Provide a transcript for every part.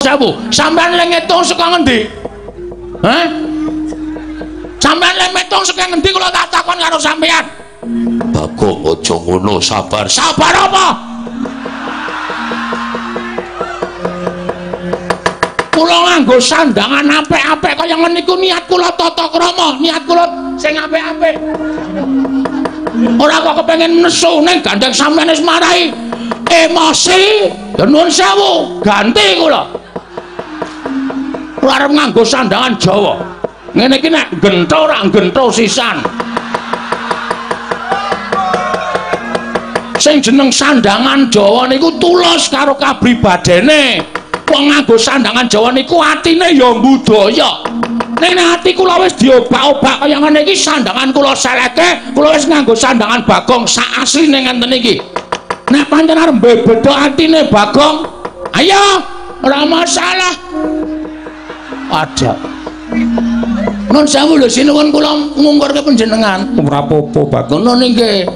Sewu, sampean le ngitung saka ngendi? Hah? Sampean le ngitung saka ngendi kula tak takon karo sampean? Bagong aja ngono, sabar. Sabar apa? Kula nganggo sandangan apik-apik kaya ngene iku niat kula tata krama, niat kula sing apik-apik. Ora kok kepengin nesu ning gandeng sampean wis marahi emosi, ya nuwun sewu, ganti kula. Kula arep nganggo sandangan Jawa. Ngene iki nek gentho ora gentho sisan. Sing jeneng sandangan Jawa niku tulus karo kapribadene. Wong nganggo sandangan Jawa niku atine ya budaya. Ning nek ati kula wis diobak-obak kaya ngene iki sandangan kula seleke, kula wis nganggo sandangan Bagong sak asline ngenten iki. Nek pancen arep mbebedha atine Bagong, ayo ora masalah. Ada. Nun sewu lho sinuwun kula ngungkurke panjenengan. Ora apa-apa Bagong. Ngono nggih.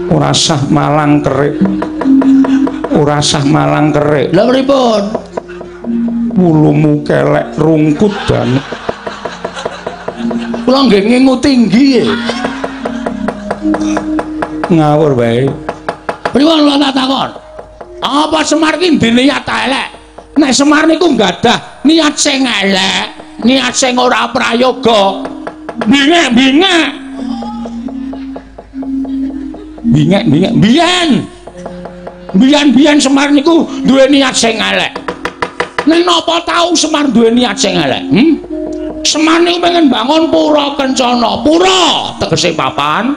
Ora sah malang kerik. Ora sah malang kerik. Lha pripun? Wulumu kelek rungkut banget. Kula nggih ngingu tinggi. Ngawur wae. Pripun kula tak takon? Apa Semar ki ndene niat elek? Nek Semar niku nggadah niat sing elek, niat sing ora prayoga. Bingek-bingek. Bingek-bingek biyen. Biyen-biyen Semar niku duwe niat sing elek. Ning napa tau Semar duwe niat sing elek? Semar niku pengen bangun pura kencana. Pura tegese papan.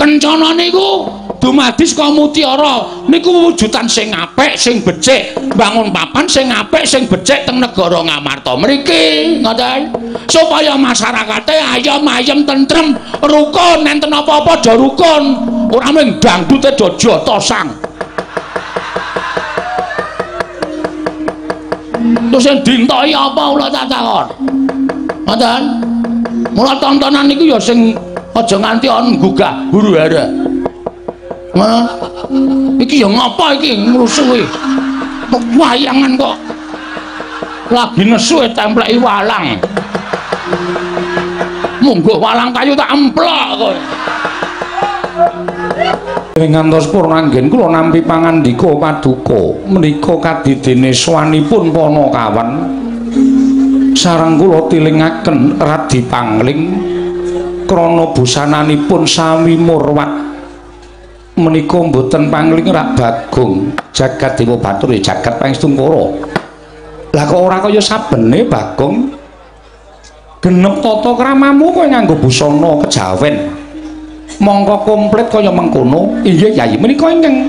Kencana niku dumadi saka mutiara. Niku wujudan sing apik, sing becik. Bangun papan sing apik, sing becik teng negara Ngamarta mriki, ngoten. Supaya masyarakate ayom ayem tentrem, rukun, enten apa-apa do rukun. Ora mung dangdute do jotosang. Terus sing dintoki apa kula tak takon. Ngoten. Mula tontonan niku ya sing aja nganti ana nggugah huru-hara. Ngono. Iki ya ngapa iki ngrusuhi? Wayangan kok. Lagi nesu templeki walang. Mungguh walang kayu tak emplok kowe. Ngantos purnanggen kula nampi pangandika paduka menika kadidene swanipun Panakawan sareng kula tilingaken Radi Pangling krana busananipun sami murwat menika mboten Pangling rak Bagong jagat dewa batur ya jagat pangestungkara. Lah kok ora kaya sabene Bagong genep tata kramamu kowe nganggo busana kejawen mongko komplit kaya mengkono. Inggih Yayi, menika ingkang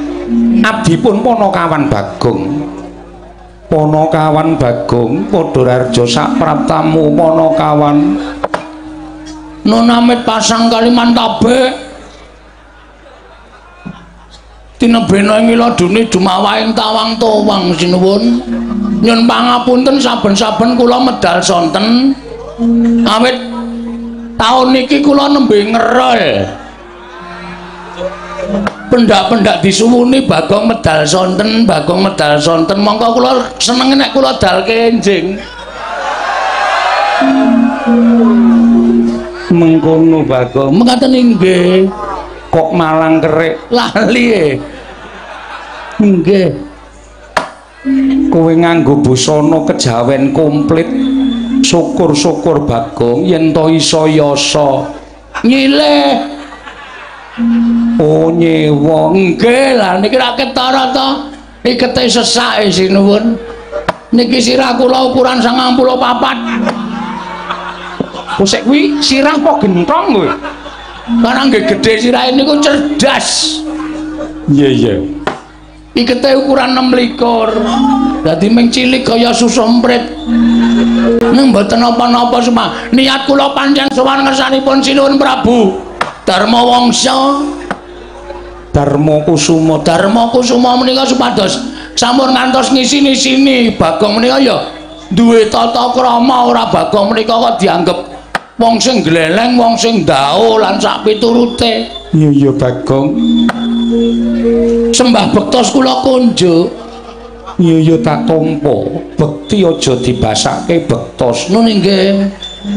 abdipun Panakawan Bagong. Panakawan Bagong padha raharja sak praptamu Panakawan. Nun amit pasang Kalimantabe tinebena ing iladune dumawahing tawang towang sinuwun. Nyun pangapunten saben-saben kula medal sonten awit taun niki kula nembe ngerol. Pendak-pendak disuwuni Bagong medal sonten, Bagong medal sonten. Mongko kula seneng nek kula dal kenjing. Mengkono Bagong. Mekaten inggih. Kok malang kerik lali e. Nggih. Kowe nganggo busana kejawen komplit. Syukur-syukur Bagong yen to iso yasa nyileh. Oh nyewa. Nggih lah niki ra ketara to. Ikete sesake sinuwun. Niki sirah kula ukuran 94. Kosek kuwi sirah apa gentong kowe? Karena nggih gedhe sirahe niku cerdas. Iya iya. Ikete ukuran 26. Dadi ming cilik kaya susu emprit. Ning mboten napa-napa semah. Niat kula pancen sowan ngersanipun Sinuwun Prabu Darma Wangsa. Darma Kusuma. Darma Kusuma menika supados sampun ngantos ngisini-sini Bagong menika ya duwe tata krama, ora Bagong menika kok dianggep wong sing gleleng, wong sing ndao lan sak piturute. Iya iya Bagong. Sembah bektos kula kunjuk. Iya ya tak tampa. Bekti aja dibasake bektos. Nun inggih.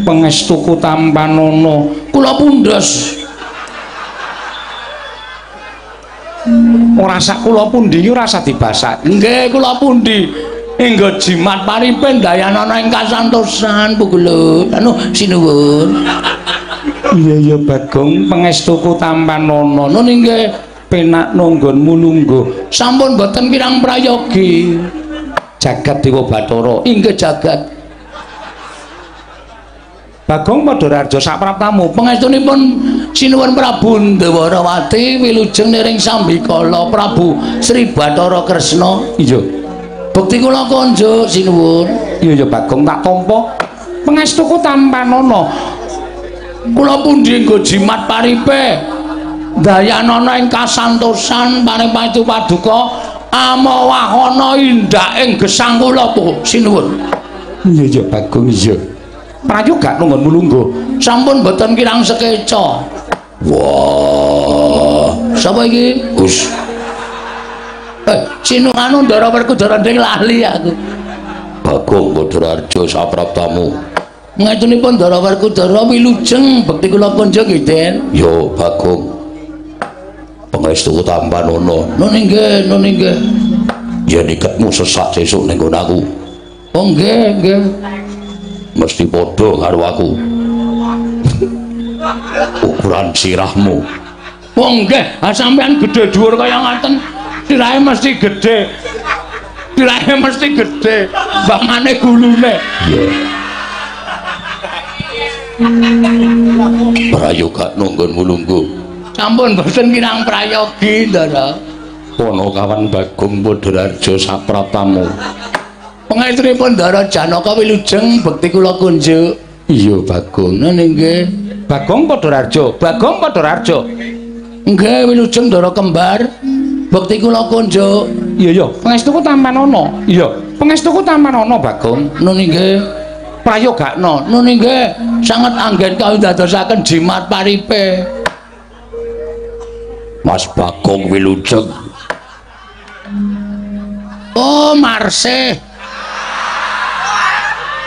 Pangestuku tampanana. Kula pundhes. Ora sak kula pundi ora usah dibasak. Nggih kula pundi. Enggo jimat paripe ndayanana ing kasantosan Pugelut. Anu sinuwun. Iya ya Bagong, pangestuku tampanana. Nun inggih. Penak nanggonmu lungguh. Sampun boten kirang prayogi. Jagat Dewa Bathara. Inggih jagat. Bagong Padhararja sapraptamu. Pangestunipun sinuwun Prabu Ndwarawati wilujeng niring sambikala Prabu Sri Bathara Kresna. Iya. Bekti kula konjuk sinuwun. Iya ya Bagong tak tampa. Pangestuku tampanana. Kula pundi nggo jimat paripe dayanana ing kasantosan paring paestu paduka amawahana indak ing gesang kula sinuwun. Iya ya Bagong iya. Prayoga nunggonmu lungguh. Sampun boten kirang sekeca. Wah, sapa iki? Gus. Sinu anu Ndara Werkudara nding lali aku. Bagong Padhararja sapraptamu. Ngetunipun Ndara Werkudara wilujeng bekti kula kunjung nggih, Den. Yo Bagong. Pangestuku tampanana. Nun inggih, nun inggih. Yen iketmu sesak sesuk ning nggon aku. Oh nggih, nggih. Mesti padha karo aku. Ukuran sirahmu. Oh nggih, ha sampean gedhe dhuwur kaya ngaten, sirahe mesti gedhe. Sirahe mesti gedhe, bangane gulune. Iya. Prayoga nanggonmu lungguh. Sampun boten kirang prayogi, Ndara. Panakawan Bagong Padhararja sapraptamu. Pangestunipun Ndara Janaka wilujeng bekti kula kunjuk. Iya Bagong. Nun inggih. Bagong Padhararja, Bagong Padhararja. Nggih wilujeng Ndara kembar. Bekti kula kunjuk. Iya ya, pangestuku tampanana. Iya, pangestuku tampanana Bagong. Nun inggih. Prayogakna. Nun inggih, sanget anggen kawindadosaken jimat paripe. Mas Bagong wilujeng. Oh, Marsih.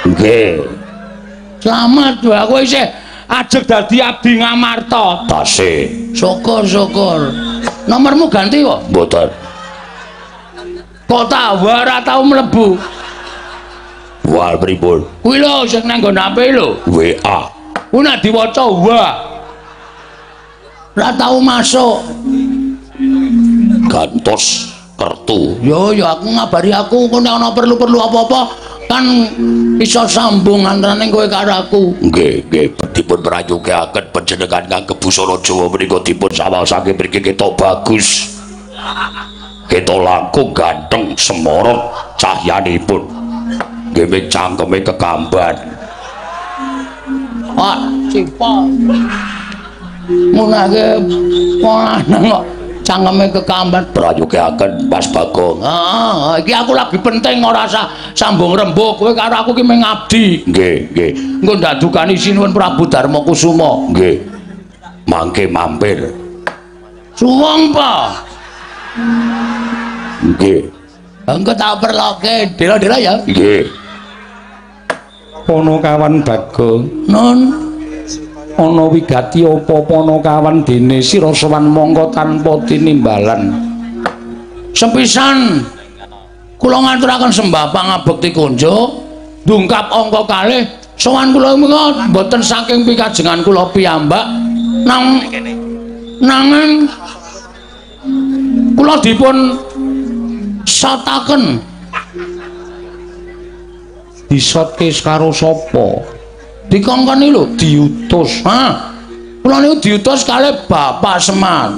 Nggih. Slamet wae aku isih ajeg dadi abdi Ngamarta. Tasih. Syukur syukur. Nomormu ganti kok? Mboten. Kok tawa ora tau mlebu? Wah pripun? Kuwi lho sing nang nggon HP lho. WA. Ku nek diwaca wa. Ora tau masuk. Gantos kertu. Yo yo aku ngabari aku kok nek ana perlu-perlu apa-apa kan iso sambung antarane kowe karo aku. Nggih, nggih, dipun prayogaken panjenengan ngangge busana Jawa menika dipun sawasake mriki ketok bagus. Ketok langkung ganteng semorot cahyanipun. Nggih cangkeme kekamban. Ah, sipol. Munake lanang kok cangkeme kekamban. Prayogaken Mas Bagong. Heeh, iki aku lagi penting ora usah sambung rembug. Kowe karo aku ki mung ngabdi. Nggih, nggih. Engko ndadukani Sinuwun Prabu Darma Kusuma. Nggih. Mangke mampir. Suwung pa. Nggih. Engko tak perloke dela-dela ya. Nggih. Panakawan Bagong. Nun. Ana wigati apa panakawan dene sira sowan mongko tanpa tinimbalan. Sepisan kula ngaturaken sembah pangabekti kunjuk ndungkap angka kalih sowan kula menika mboten saking pikajengan kula piyambak nang nanging kula dipun sotaken. Disotke karo sapa? Dikongkoni lho, diutus. Hah. Kula niku diutus kalih Bapak Semar.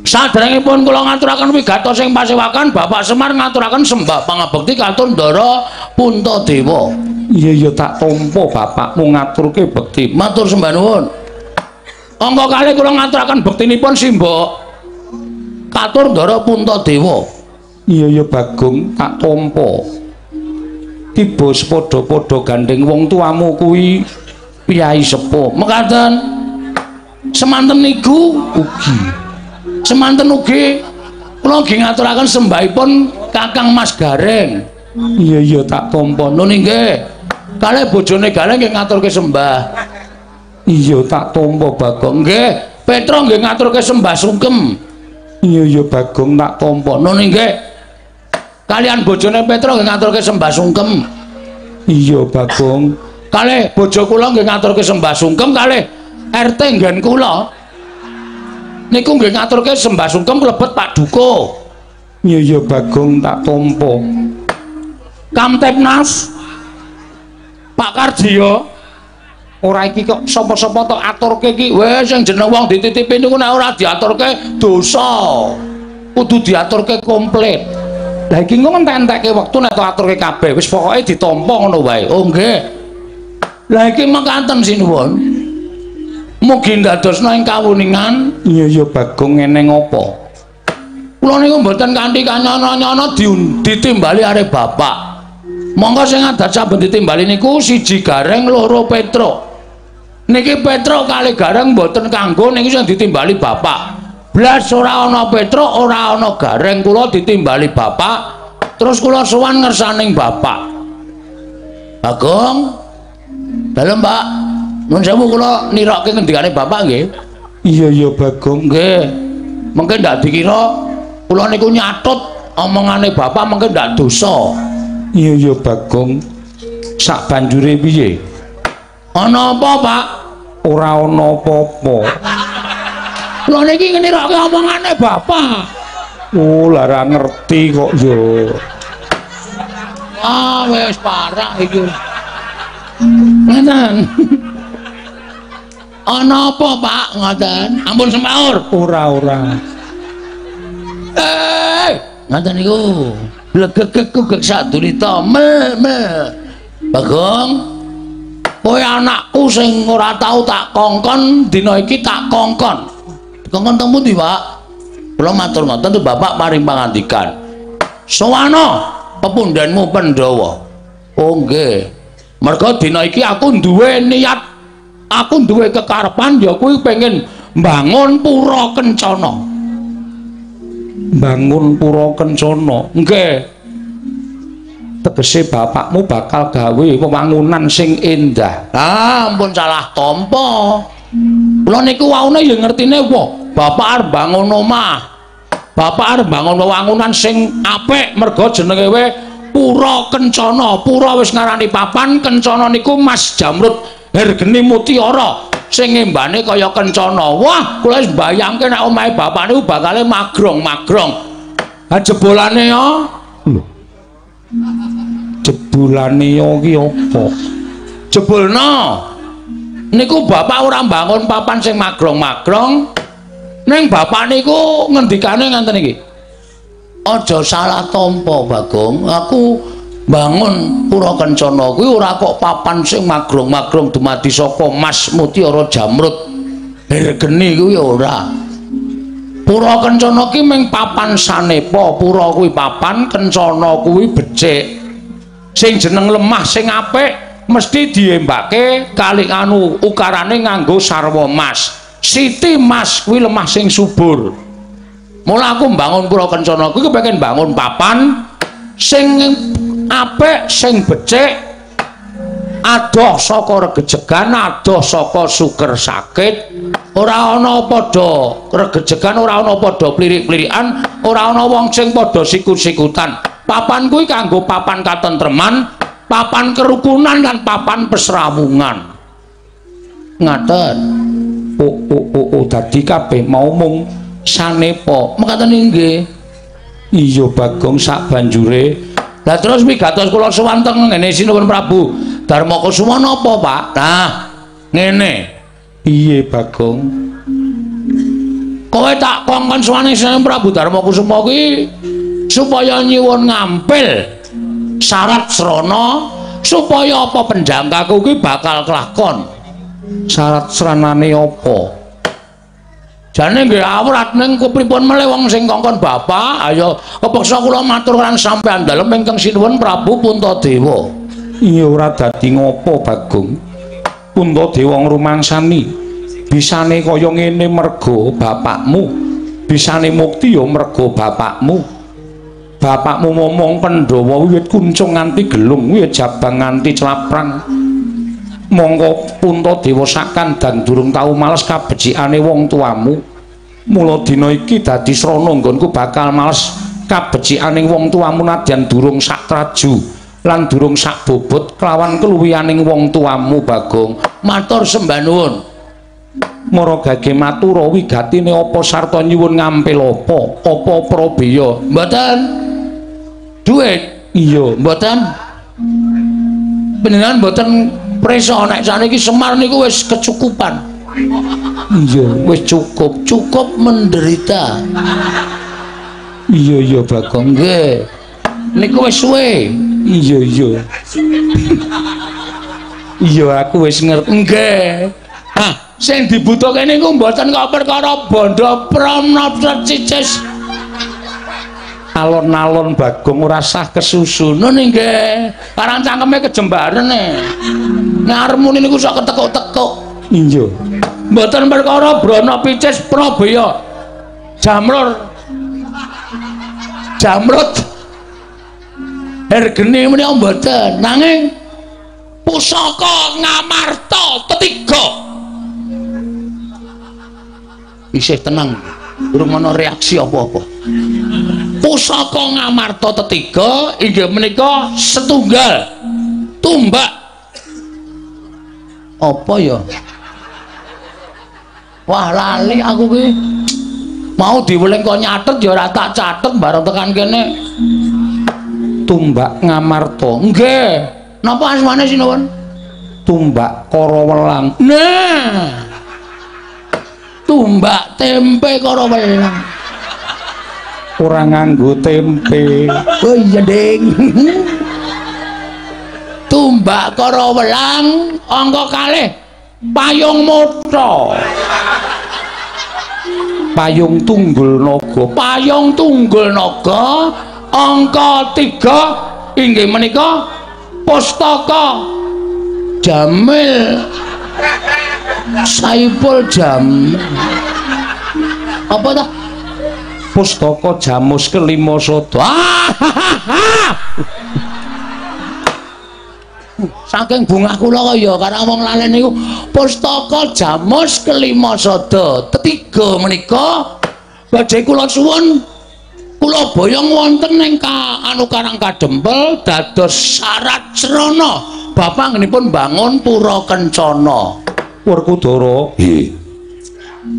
Saderengipun kula ngaturaken wigatos ing pasewakan, Bapak Semar ngaturaken sembah pangabekti katur Ndara Puntadewa. Iya ya tak tampa bapakmu ngaturke bekti. Matur sembah nuwun. Angka kalih kula ngaturaken bektinipun simbok katur Ndara Puntadewa. Iya ya Bagong tak tampa. Tiba sepadha-padha gandeng wong tuamu kuwi piyai sepuh. Mekaten. Semanten niku ugi. Semanten ugi kula nggih ngaturaken sembahipun Kakang Mas Gareng. Iya iya tak tampa. Nun nggih. Kalih bojone Gareng nggih ngaturke sembah. Iya tak tampa Bagong. Nggih. Petro nggih ngaturke sembah sungkem. Iya iya Bagong tak tampa. Nun nggih. Kalian bojone Petro nggih ngaturke sembah sungkem. Iya Bagong. Kalih bojo kula nggih ngaturke sembah sungkem kalih RT nggen kula. Niku nggih ngaturke sembah sungkem klebet Pak Duko. Iya iya Bagong tak tampa. Kamtipnas Pak Karjiyo. Ora iki kok sapa-sapa tok aturke iki. Wis sing jeneng wong dititipi niku nek ora diaturke dosa. Kudu diaturke komplit. Lah iki engko entek-entekke wektu nek tok aturke kabeh. Wis pokoke ditampa ngono wae. Oh nggih. Lah iki mekaten sinuwun. Mugi ndadosna ing kawuningan. Iya iya Bagong ngene ngopo? Kula niku mboten kanthi kanyana-nyana ditimbali arep bapak. Monggo sing adat saben ditimbali niku siji Gareng, loro Petruk. Niki Petruk kali Gareng mboten kanggo niki sing ditimbali bapak. Blas ora ana Petruk, ora ana Gareng, kula ditimbali bapak. Terus kula sowan ngersaning bapak. Bagong. Dalem, Pak. Nuwun sewu kula nirokke ngendikane bapak nggih. Iya iya Bagong. Nggih. Mengke ndak dikira kula niku nyatut omongane bapak mengke ndak dosa. Iya iya Bagong. Sak banjure piye? Ana apa, Pak? Ora ana apa-apa. Kula niki nirokke omongane bapak. Oh, lah ora ngerti kok yo. Ah, wis parah iki. Ngoten. Ana apa, Pak? Ngoten. Ampun semaur. Ora ora. Ngoten niku. Blegegeg gugek sadurita mel mel. Bagong, kowe anakku sing ora tau tak kongkon dina iki tak kongkon. Kongkon teng pundi, Pak? Kula matur ngoten tuh bapak paring pangandikan. Sowana pepundhenmu Pandhawa. Oh nggih. Merga dina iki aku duwe niat, aku duwe kekarepan ya kuwi pengen mbangun pura kencana. Bangun pura kencana. Nggih. Tegese bapakmu bakal gawe wewangunan sing endah. Ah, ampun salah tampa. Kula niku waune ya ngertine wah, bapak arep bangun omah. Bapak arep bangun wewangunan sing apik merga jenenge we Pura Kencana. Pura wis ngarani papan, kencana niku Mas Jamrud Hergeni Mutiara sing ngembane kaya kencana. Wah, kula wis mbayangke nek omahe bapak niku bakale magrong-magrong. Ha jebolane ya. Lho. Jebolane ya ki apa? Jebolno. Niku bapak ora mbangun papan sing magrong-magrong. Ning bapak niku ngendikane ngaten iki. Aja salah tampa, Bagong. Aku bangun pura kencana kuwi ora kok papan sing magrong-magrong dumadi saka mas mutiara jamrud hergeni kuwi ora. Pura kencana ki mung papan sanepa. Pura kuwi papan, kencana kuwi becik. Sing jeneng lemah sing apik mesti diembake kali anu ukarane nganggo sarwa mas. Siti mas kuwi lemah sing subur. Mula aku mbangun pura kencana kuwi kepengin bangun papan sing apik, sing becik, adoh saka regejegan, adoh saka suker sakit, ora ana padha regejegan, ora ana padha plirik-plirikan, ora ana wong sing padha sikut-sikutan. Papan kuwi kanggo papan katentreman, papan kerukunan lan papan pesrawungan. Ngaten. Oh oh oh oh dadi kabeh mau mung sanepa. Mekaten inggih. Iya Bagong sak banjure. Lah terus wigatos kula sowan teng ngene Sinuwun Prabu Darma Kusuma napa, Pak? Nah, ngene. Piye Bagong? Kowe tak kongkon sowan Sinuwun Prabu Darma Kusuma kuwi supaya nyuwun ngampil syarat srana supaya apa penjangkaku kuwi bakal kelakon. Syarat sranane apa? Jane nggih awrat ning kepripun melih wong sing kongkon bapak, ayo kepeksa kula matur lan sampeyan dalem ingkang sinuwun Prabu Puntadewa. Iya ora dadi ngopo Bagong. Puntadewa ngrumangsani bisane kaya ngene merga bapakmu, bisane mukti ya merga bapakmu. Bapakmu momong Pandhawa wiwit kuncung nganti gelung, wiwit jabang nganti claprang. Mongko Puntadewa sakandang durung tau males kabecikane wong tuamu. Mula dina iki dadi srana nggonku bakal males kabecikane wong tuamu nadyan durung sak traju lan durung sak bobot kelawan keluwihaning wong tuamu Bagong. Matur sembah nuwun. Mara gage matura wigatine apa sarta nyuwun ngampil apa? Apa prabeya? Mboten. Duit? Iya, mboten. Panjenengan mboten prisa nek saniki Semar niku wis kecukupan. Iya, wis cukup, cukup menderita. Iya iya Bagong. Nggih. Niku wis suwe. Iya iya. Iya aku wis ngerti. Nggih. Ah, sing dibutuhke niku mboten kok perkara bondo promnopset cicis. Alon-alon Bagong ora sah kesusu. Nun nggih. Parang cangkeme kejembaren e. Nek arep muni niku sok ketekuk-tekuk. Iya. Mboten perkara brana picis prabaya. Jamrur. Jamrut. Hergeni menika mboten. Nanging pusaka Ngamarta tetiga. Isih tenang, durung ana reaksi apa-apa. Pusaka Ngamarta tetiga inggih menika setunggal tumbak. Apa ya? Wah lali aku ki. Mau diweling kok nyatet ya ora tak catet bareng tekan kene. Tumbak Ngamarta. Nggih. Napa asmane sinuwun? Tumbak Karawelang. Nah. Tumbak tempe Karawelang. Ora nganggo tempe. Oh iya, Ding. Tumbak Karawelang angka kalih payung motha. Payung tunggul naga. Payung tunggul naga angka 3 inggih menika pustaka Jamil Saipul Jam. Apa ta? Pustaka Jamus kelima sada. Saking bungah kula kaya karang wong lalen niku pustaka Jamus kelima sada. Tetiga menika badhe kula suwun kula boyong wonten ing anu Karang Kadempel dados syarat srana bapak nggenipun bangun pura kencana. Werkudara, nggih.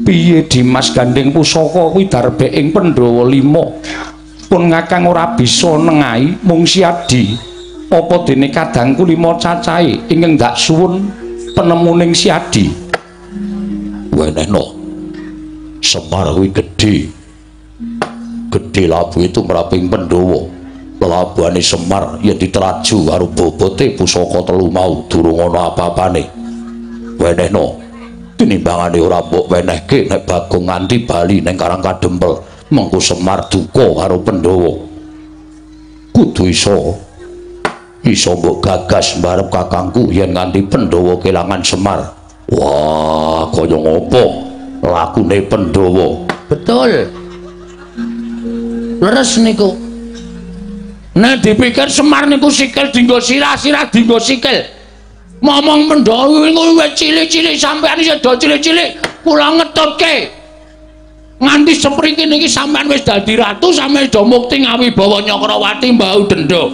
Piye Dimas gandeng pusaka kuwi darbe ing Pandhawa 5. Pun ngakang ora bisa nengahi mung Siadi. Apa dene kadangku 5 cacahe ingkang ndak suwun penemuning Siadi. Wenehno. Semar kuwi gedhe. Gedhe labuhe tumraping Pandhawa. Lelabuhane Semar yen diteraju karo bobote pusaka telu mau durung ana apa-apane. Wenehno. Tinimbangane ora mbok wenehke nek Bagong nganti bali ning Karang Kadempel, mengko Semar duka karo Pandhawa. Kudu iso iso mbok gagas mbarep kakangku yen nganti Pandhawa kelangan Semar. Wah, kaya ngopo lakune Pandhawa? Betul. Leres niku. Nek dipikir Semar niku sikil dinggo sirah, sirah dinggo sikil. Momong Pandhawa niku wis cilik-cilik sampean isih do cilik-cilik, kula ngetutke. Nganti sepriki niki sampean wis dadi ratu, sampean do mukti ngawibawa Nyakrawati mbau denda.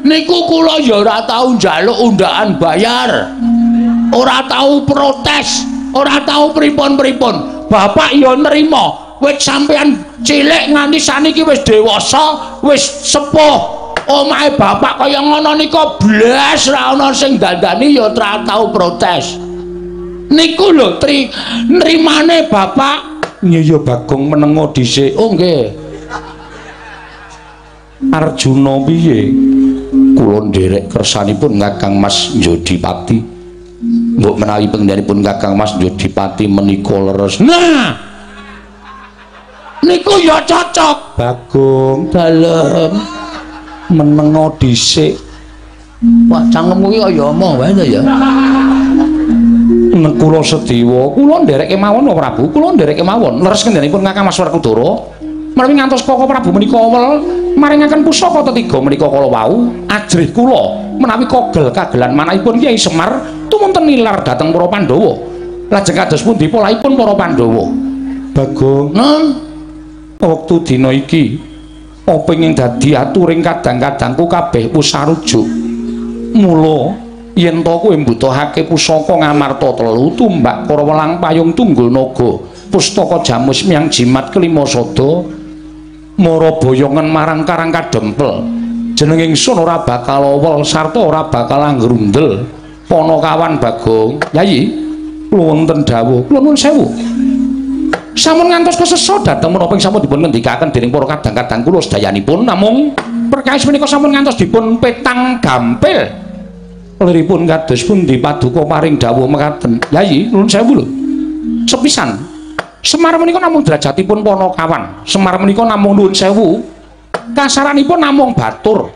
Niku kula ya ora tau njaluk undaan bayar. Ora tau protes, ora tau pripun-pripun. Bapak ya nrima. Wis sampean cilik nganti saniki wis dewasa, wis sepuh. Omahe bapak kaya ngono nika blas ra ana sing dandani ya ora tau protes. Niku lho tri nrimane bapak. Iya ya Bagong menengo dhisik. Oh nggih. Arjuna piye? Kula nderek kersanipun Kakang Mas Jodipati. Mbok menawi panjenenganipun Kakang Mas Jodipati menika leres. Nah. Niku ya cocok. Bagong dalem menengo dhisik. Wah, cangkemmu iki kaya omong wae to ya. Nek kula sedewa, kula nderek kemawon Prabu, kula nderek kemawon. Leres kendhanipun Kakang Mas Werkudara. Menawi ngantos Koko Prabu menika wel maringaken pusaka tetiga menika kala wau ajrih kula menawi kogel kagelan manahipun Kyai Semar tumunten nilar dhateng para Pandhawa. Lajeng kados pundi polahipun para Pandhawa? Bagong, wektu dina iki apa ing dadi aturing kadang-kadangku kabeh wis sarujuk. Mula yen to kowe mbutuhake pusaka Ngamarta telu tumbak para welang payung tunggul naga pustaka jamus miang jimat kelima sada mara boyongan marang karang kadempel jeneng ingsun ora bakal awel sarta ora bakal anggrundel. Panakawan Bagong, Yayi kula wonten dawuh, kula nuwun sewu. Sampun ngantos kesesa dhateng menapa ing sampun dipun ngendikaken dening para kadang-kadang kula sedayanipun, namung perkawis menika sampun ngantos dipun petang gampil. Liripun kados pundi paduka paring dawuh mekaten? Yayi nuwun sewu lho. Sepisan Semar menika namung derajatipun panakawan. Semar menika namung nuwun sewu. Kasaranipun namung batur.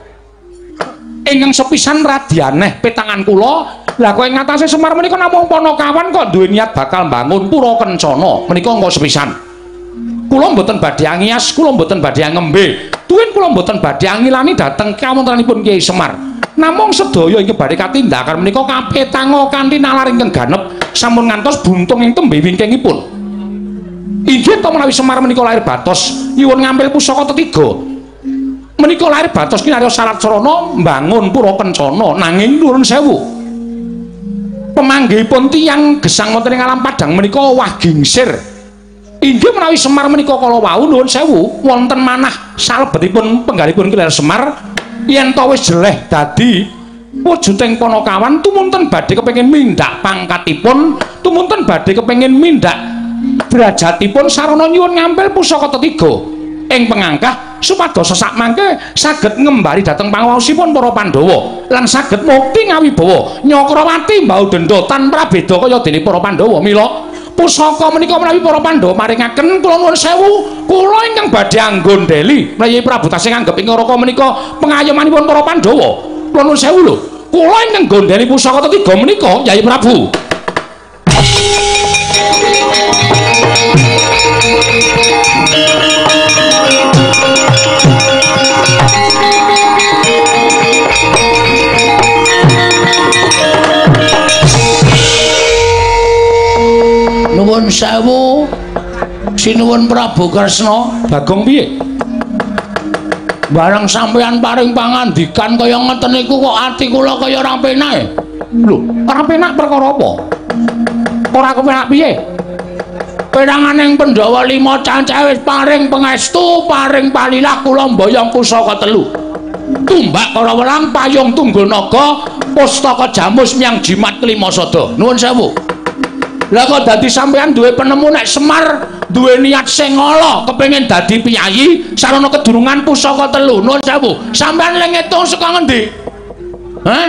Ingkang sepisan radi aneh petangan kula. Lah kok ing ngatasé Semar menika namung panakawan kok duwe niat bakal mbangun pura kencana. Menika angka sepisan. Kula mboten badhe angias, kula mboten badhe ngembe. Tuwin kula mboten badhe angilani dhateng kawontenanipun Kyai Semar. Namung sedaya ingkang badhe katindakan menika kapetanga kanthi nalar ingkang ganep sampun ngantos buntung ing tembe wingkingipun. Inggih to menawi Semar menika lahir batos nyuwun ngampil pusaka tetiga. Menika lahir batos kinarya syarat sarana mbangun pura kencana, nanging nuwun sewu. Pemanggihipun tiyang gesang wonten ing alam padhang menika wah gingsir. Inggih menawi Semar menika kala wau nuwun sewu wonten manah salebetipun penggalipun Ki Semar yen to wis jeleh dadi wujuding panakawan tumunten badhe kepengin mindhak pangkatipun, tumunten badhe kepengin mindhak derajatipun sarana nyuwun ngampil pusaka tetiga ing pengangkah supados sesak mangke saged ngembari dhateng panguwasipun para Pandhawa lan saged mukti ngawibawa Nyakrawati mbau denda tanpa beda kaya dene para Pandhawa. Mila pusaka menika menawi para Pandhawa maringaken kula nuwun sewu, kula ingkang badhe anggondheli menawi Prabu tasih nganggep ing Naraka menika pengayomanipun para Pandhawa. Kula nuwun sewu lho, kula ingkang gondheli pusaka tetiga menika Yai Prabu. Nuwun sewu sinuwun Prabu Kresna. Bagong piye? Bareng sampeyan paring pangandikan kaya ngeten niku kok ati kula kaya ora penak. Lho, ora penak perkara apa? Ora kepenak piye? Peranganing Pandhawa 5 cancah wis paring pangestu, paring palilah kula mboyong pusaka telu. Tumbak para welang payung tunggul naga, pustaka jamus miang jimat kelima sada. Nuwun sewu. Lah kok dadi sampeyan duwe penemu nek Semar duwe niat sing ala kepengin dadi piyayi sarana kedurungan pusaka telu. Nuwun sewu. Sampeyan le ngitung saka ngendi? Hah?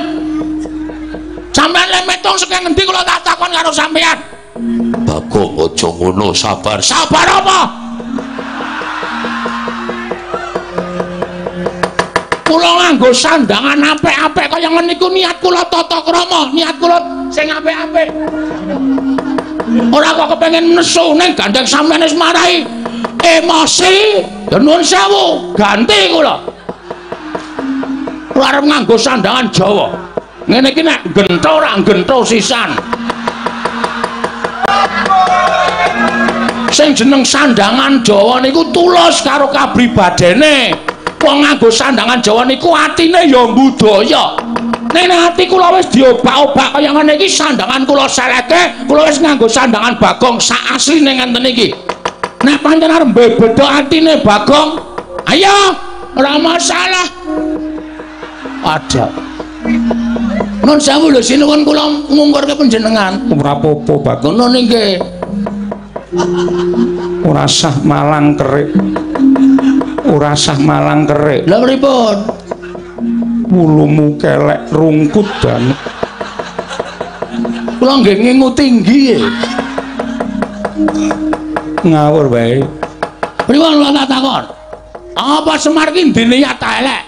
Sampeyan le ngitung saka ngendi kula tak takon karo sampeyan. Bagong aja ngono, sabar. Sabar apa? Kula nganggo sandangan apik-apik kaya ngene iku niat kula tata krama, niat kula sing apik-apik. Ora kok kepengin nesu ning gandeng sampeyan wis marahi emosi. Ya nuwun sewu, ganti kula. Kula arep nganggo sandangan Jawa. Ngene iki nek gentho ora gentho sisan. Sing jeneng sandangan Jawa niku tulus karo kapribadene. Wong nganggo sandangan Jawa niku atine ya budaya. Nek ati kula wis diobak-obak kaya ngene iki sandangan kula seleke, kula wis nganggo sandangan Bagong sak asline ngenten iki. Nek pancen arep mbebeda atine Bagong, ayo ora masalah. Ada. Nun sewu lho sinuwun kula ngungkurke panjenengan. Ora apa-apa Bagong. Ngono nggih. Ora sah malang kerik. Ora sah malang kerik. Lha pripun? Wulumu kelek rungkut banget. Kula nggih ngingu tinggi. Ngawur wae. Pripun kula tak takon? Apa Semar ki ndek niat elek?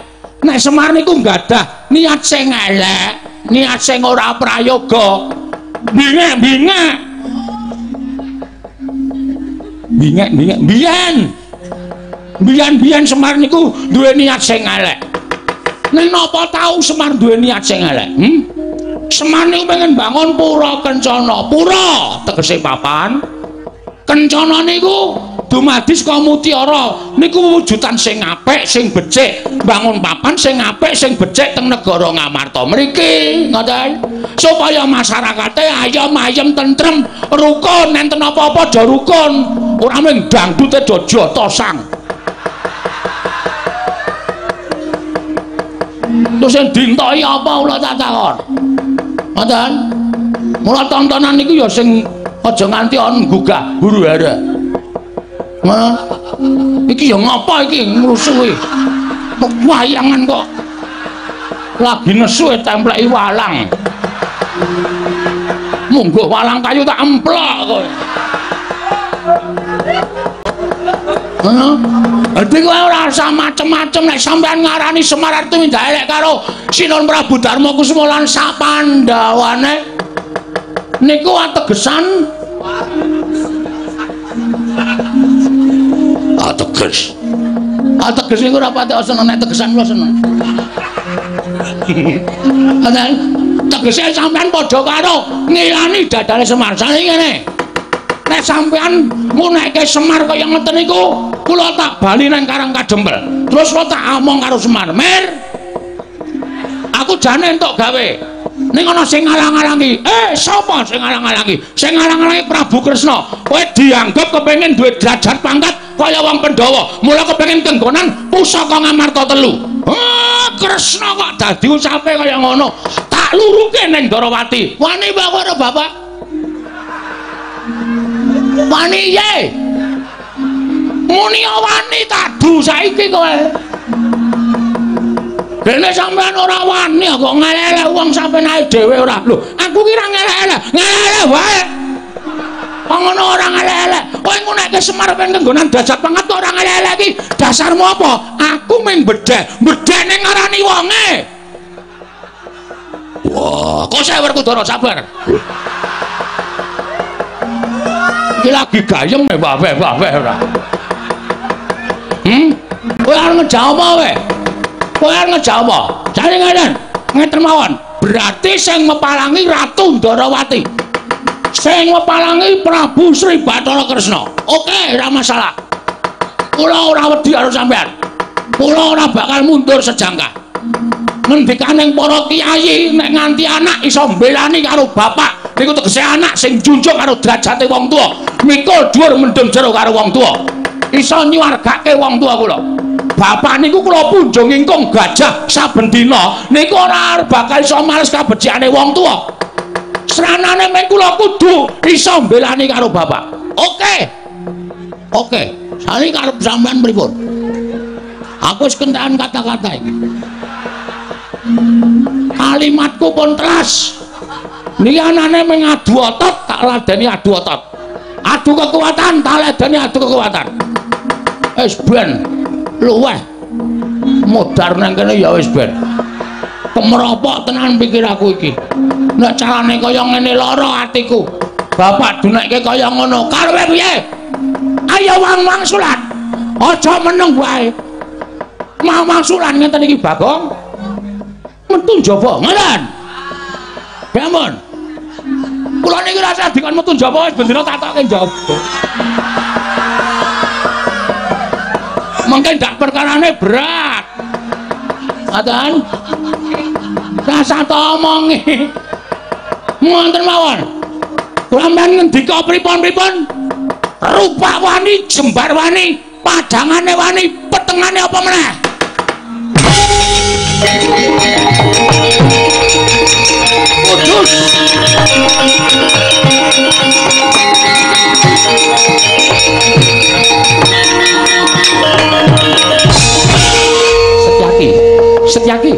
Nek Semar niku nggadah niat sing elek, niat sing ora prayoga. Bingek-bingek. Bingek-bingek biyen. Biyen-biyen Semar niku duwe niat sing elek. Ning napa tau Semar duwe niat sing elek? Semar niku pengen bangun pura kencana. Pura tegese papan. Kencana niku dumadi saka mutiara, niku wujudan sing apik, sing becik. Bangun papan sing apik, sing becik teng negara Ngamarta mriki, ngoten. Supaya masyarakate ayem ayem tentrem, rukun, enten apa-apa do rukun. Ora mung dangdute do jotosang. Terus sing dintoki apa kula tak takon. Ngoten. Mula tontonan niku ya sing aja nganti ana nggugah huru-hara. Ngono. Iki ya ngapa iki ngrusuhi? Wayangan kok. Lagi nesu templeki walang. Mungguh walang kayu tak emplok kowe. Ngono. Dadi kowe ora usah macem-macem nek sampean ngarani Semar arep tumindak elek karo Sinuhun Prabu Darma Kusuma lan sapandawane. Niku ategesan ateges. Ateges niku ora pati seneng nek tegesan kula seneng. Tegese sampean padha karo ngilani dadane Semar. Sane ngene. Nek sampean ngunekke Semar kaya ngeten niku, kula tak bali nang Karang Kadempel. Terus kula tak omong karo Semar, "Mir, aku jane entuk gawe. Ning ana sing ngalang-alangi." Sapa sing ngalang-alangi? Sing ngalang-alangi Prabu Kresna. Kowe dianggep kepengin duwe derajat pangkat kaya wong Pandhawa. Mula kepengin kenggonan pusaka Ngamarta telu. Kresna kok dadi ucape kaya ngono. Tak luruke ning Ndarawati. Wani wae karo bapak. Wani ye. Muni wani tadu saiki kowe. Dene sampean ora wani kok ngelek-elek wong sampean ae dhewe ora. Lho, aku ki ora ngelek-elek, ngelek-elek wae. Kok ngono ora ngelek-elek. Kowe ngunekke Semar pengen kenggonan derajat pangkat kok ora ngelek-elek iki. Dasarmu apa? Aku mung bedhek, bedhek ning ngarani wonge. Wah, kok saya Werkudara sabar. Iki lagi gayeng wah-wah ora. Kowe arep ngejawab apa kowe? Kowe arep ngejawab apa? Jane ngeten, ngeten mawon. Berarti sing mepalangi Ratu Ndarawati. Sing mepalangi Prabu Sri Bathara Kresna. Oke, ora masalah. Kula ora wedi karo sampean. Kula ora bakal mundur sejangkah. Ngendikaning para kiai nek nganti anak iso mbelani karo bapak, niku tegese anak sing junjung karo derajate wong tuwa, mikul dhuwur mendem jero karo wong tuwa. Iso nyuwargake wong tuwa kula. Bapak niku kula punjung ingkung gajah saben dina niku ora bakal iso males kabecikane wong tuwa. Sranane meng kula kudu iso mbelani karo bapak. Oke. Oke, sani karep sampean pripun? Aku wis kentekan kata-kata iki. Kalimatku pun telas. Niki anane meng adu otot tak ladeni adu otot. Adu kekuatan tak ladeni adu kekuatan. Wis ben luweh modar nang kene ya wis ben. Kemropok tenan pikiraku iki. Nek carane kaya ngene lara atiku. Bapak dunekke kaya ngono. Karepe piye? Ayo wang-wangsulan. Aja meneng wae. Wang-wangsulan ngeten iki Bagong. Metu njaba ngoten. Ya ampun. Kula niki rasa dikon metu njaba wis bendina tak tokke njaba. Mungkin ndak perkarane berat. Ngoten. Rasa tak omongi. Ngoten mawon. Kula men ngendika pripun-pripun? Rupak wani, jembar wani, padangane wani, petengane apa meneh? Kudus. Setyaki, Setyaki,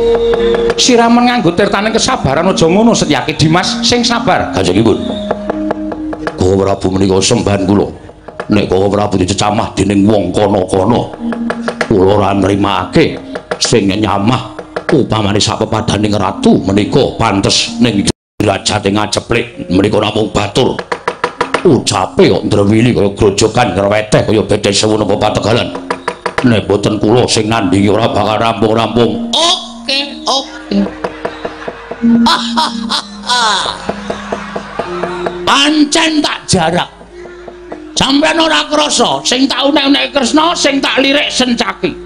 siramen nganggo tirtaning kesabaran aja ngono Setyaki. Dimas sing sabar. Kanjengipun. Koko Prabu menika sembahan kula. Nek Koko Prabu dicecamah dening wong kono-kono, kula ora nrimake sing nyamah upamane sapepadaning ratu menika pantes ning derajate ngaceplik menika namung batur. Ucape kok ndrewili kaya grojogan ngreweteh kaya bedhe sewu napa pategalan. Nek boten kula sing nandhingi ora bakal rampung-rampung. Oke, oke. Pancen tak jarak. Sampeyan ora krasa, sing tak unek-unek Kresna, sing tak lirik Sencaki.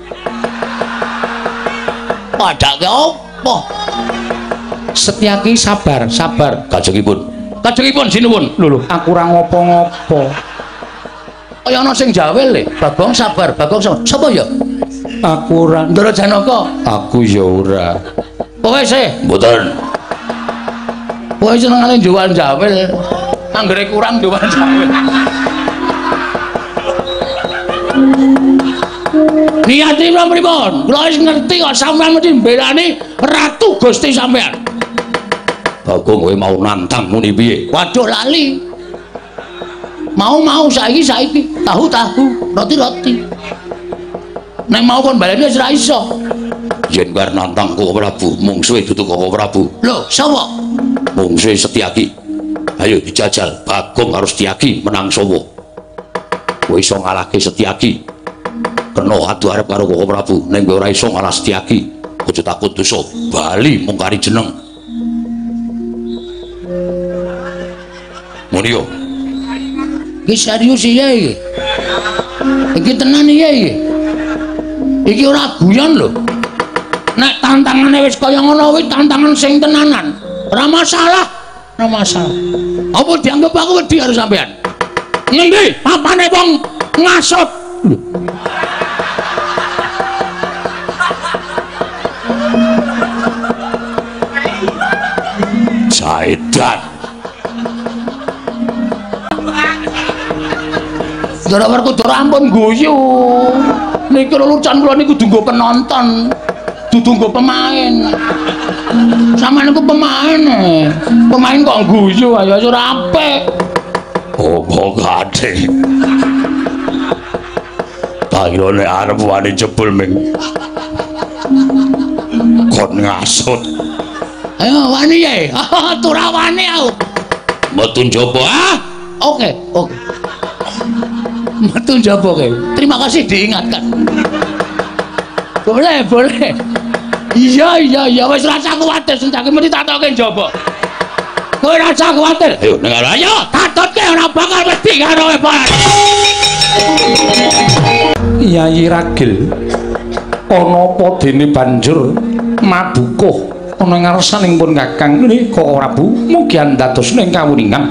Padake apa? Setyaki sabar, sabar. Kajengipun. Kajengipun sinuwun. Lho lho, aku ora ngopo-ngopo. Kaya ana sing jawel le. Bagong sabar, Bagong sabar. Sapa ya? Aku ora. Ndara Janaka. Aku ya ora. Kowe sih? Mboten. Kowe senengane jual jawel. Anggere kurang jual jawel. Niate pripun? Kula wis ngerti kok sampeyan mesti mbelani Ratu Gusti sampeyan. Bagong kowe mau nantang muni piye? Waduh lali. Mau-mau saiki-saiki, tahu-tahu, roti-roti. Nek mau kon baleni wis ora iso. Yen kowe nantang Koko Prabu, mungsuhe dudu Koko Prabu. Lho, sapa? Mungsuhe Setyaki. Ayo dijajal, Bagong karo Setyaki menang sapa? Kowe iso ngalahke Setyaki. Kena adu arep karo Koko Prabu, ning kowe ora iso ngalah Setyaki. Aja takut dosa, bali mung kari jeneng. Muni yo. Iki serius iya iki. Iki tenan iya iki. Iki ora guyon lho. Nek tantangane wis kaya ngono kuwi tantangan sing tenanan. Ora masalah, ora masalah. Apa dianggep aku wedi karo sampean? Ngendi papane wong ngasut? Lho. Saidan. Ndara Werkudara ampun guyu. Niki lelucon kula niku kudu nggo penonton, dudu nggo pemain. Sampeyan niku pemain. Pemain kok guyu ayo ora apik. Opo kate. Tak kira nek arep wani jebul ming kon ngasut. Ayo wani ye. Ora wani aku. Metu njaba ah. Oke, oke. Metu njaba kowe. Terima kasih diingatkan. Boleh, boleh. Iya, iya, iya wis rasa kuwatir Sencaki mesti tak toke njaba. Kowe rasa kuwatir. Ayo ning ayo tatutke ora bakal wedi karo kowe. Yayi Ragil ana apa dene banjur madukuh ana ngarsaning pun Kakang nika Prabu mugi andados ing kawuningan.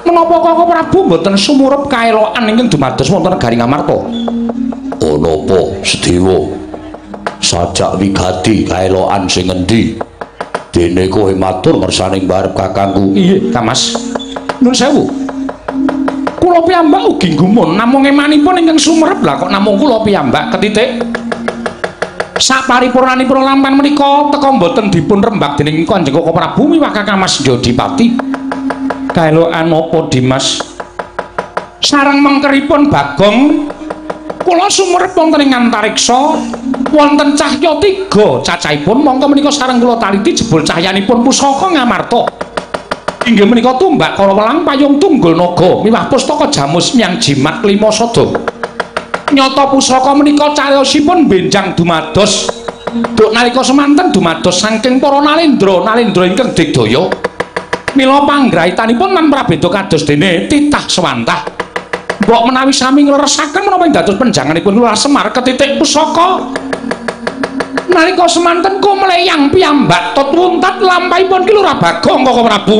Menapa Koko Prabu mboten sumurup kaelokan ingkang dumados wonten negari Ngamarta? Ana apa Sedewa? Sajak wigati kaelokan sing endi? Dene kowe matur ngersaning barep kakangku. Iya, Kamas. Nuwun sewu. Kula piyambak ugi gumun namung emanipun ingkang sumerep lah kok namung kula piyambak ketitik. Saparipurnanipun lampan menika teka mboten dipun rembag dening Kanjeng Koko Prabu miwah Kakang Mas Jodipati. Kaelokan apa Dimas? Sareng mengkeripun Bagong kula sumerep wonten ing antariksa wonten cahya tiga cacahipun mongko menika sareng kula taliti jebul cahyanipun pusaka Ngamarta. Inggih menika tumbak karawelang payung tunggul naga miwah pustaka jamus miang jimat lima sada. Nyata pusaka menika cariyosipun benjang dumados duk nalika semanten dumados saking para nalendra nalendra ingkang digdaya. Mila panggrahitanipun lan prabeda kados dene titah sewantah. Mbok menawi sami ngleresaken menapa ing dados penjanganipun Lurah Semar ketitik pusaka nalika semanten kumleyang piyambak tut wuntat lampahipun Ki Lurah Bagong Koko Prabu.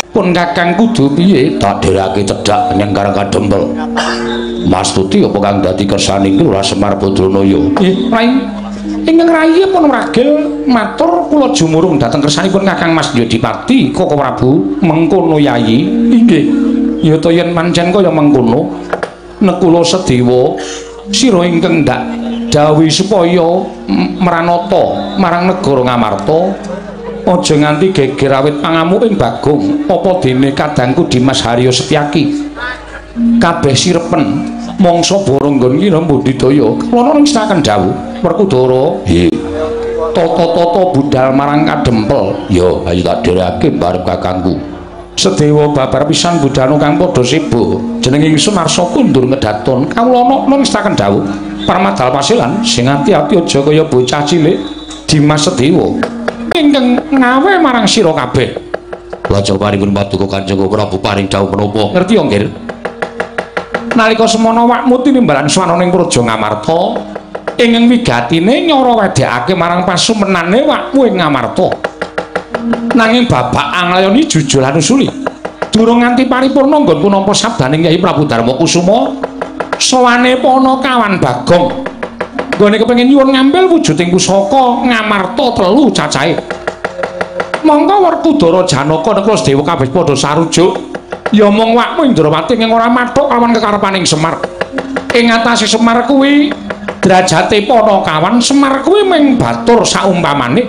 Pun Kakang kudu piye? Tak dherake cedhak menyang Karang Kadempel. Mas Tuti apa kang dadi kersaning Ki Lurah Semar Badranaya? Rai ingkang rayi pun ragil matur kula jumurung dhateng kersanipun Kakang Mas Yodipati Koko Prabu. Mengkono Yayi. Inggih. Ya ta yen pancen kaya mengkono nekula Sedewa sira ingkang ndak dawuhi supaya mranata marang negara Ngamarta aja nganti geger awit pangamuking Bagong apa dene kadangku Dimas Haryo Setyaki kabeh sirepen mangsa boronggon iki mbudidaya kula ngrestaken dawuh Werkudara. Nggih. Tata-tata budal marang Kadempel. Ya ayo tak dhereke barep kakangku. Sedewa babar pisan budhanu kang padha sibuk. Jeneng ingsun Arsa kundur ngedaton. Kawula nokno ngestaken dawuh. Parmadal pasilan sing ati-ati aja kaya bocah cilik Dimas Sedewa. Ingkang ngawe marang sira kabeh. Lajeng paripun paduka Kanjeng Prabu paring dawuh menapa? Ngerti ya, Nggir? Nalika semono wakmu tinimbalan swana ning Praja Ngamarta, ingkang wigatine nyara wedhekake marang pasumenane wakmu ing Ngamarta. Nanging babak anglayoni jujur lan usuli. Durung nganti paripurna nggonku nampa sabdaning Kyai Prabu Darma Kusuma, sowane Panakawan Bagong. Nggone kepengin nyuwun ngambil wujuding pusaka Ngamarta telu cacahe. Mongko Werkudara Janaka Nekla Sedewa kabeh padha sarujuk. Ya mung wakmu Indrawati ing ora mathuk lawan kekarepaning Semar. Ing atase Semar kuwi derajate Panakawan, Semar kuwi mung batur saumpamane.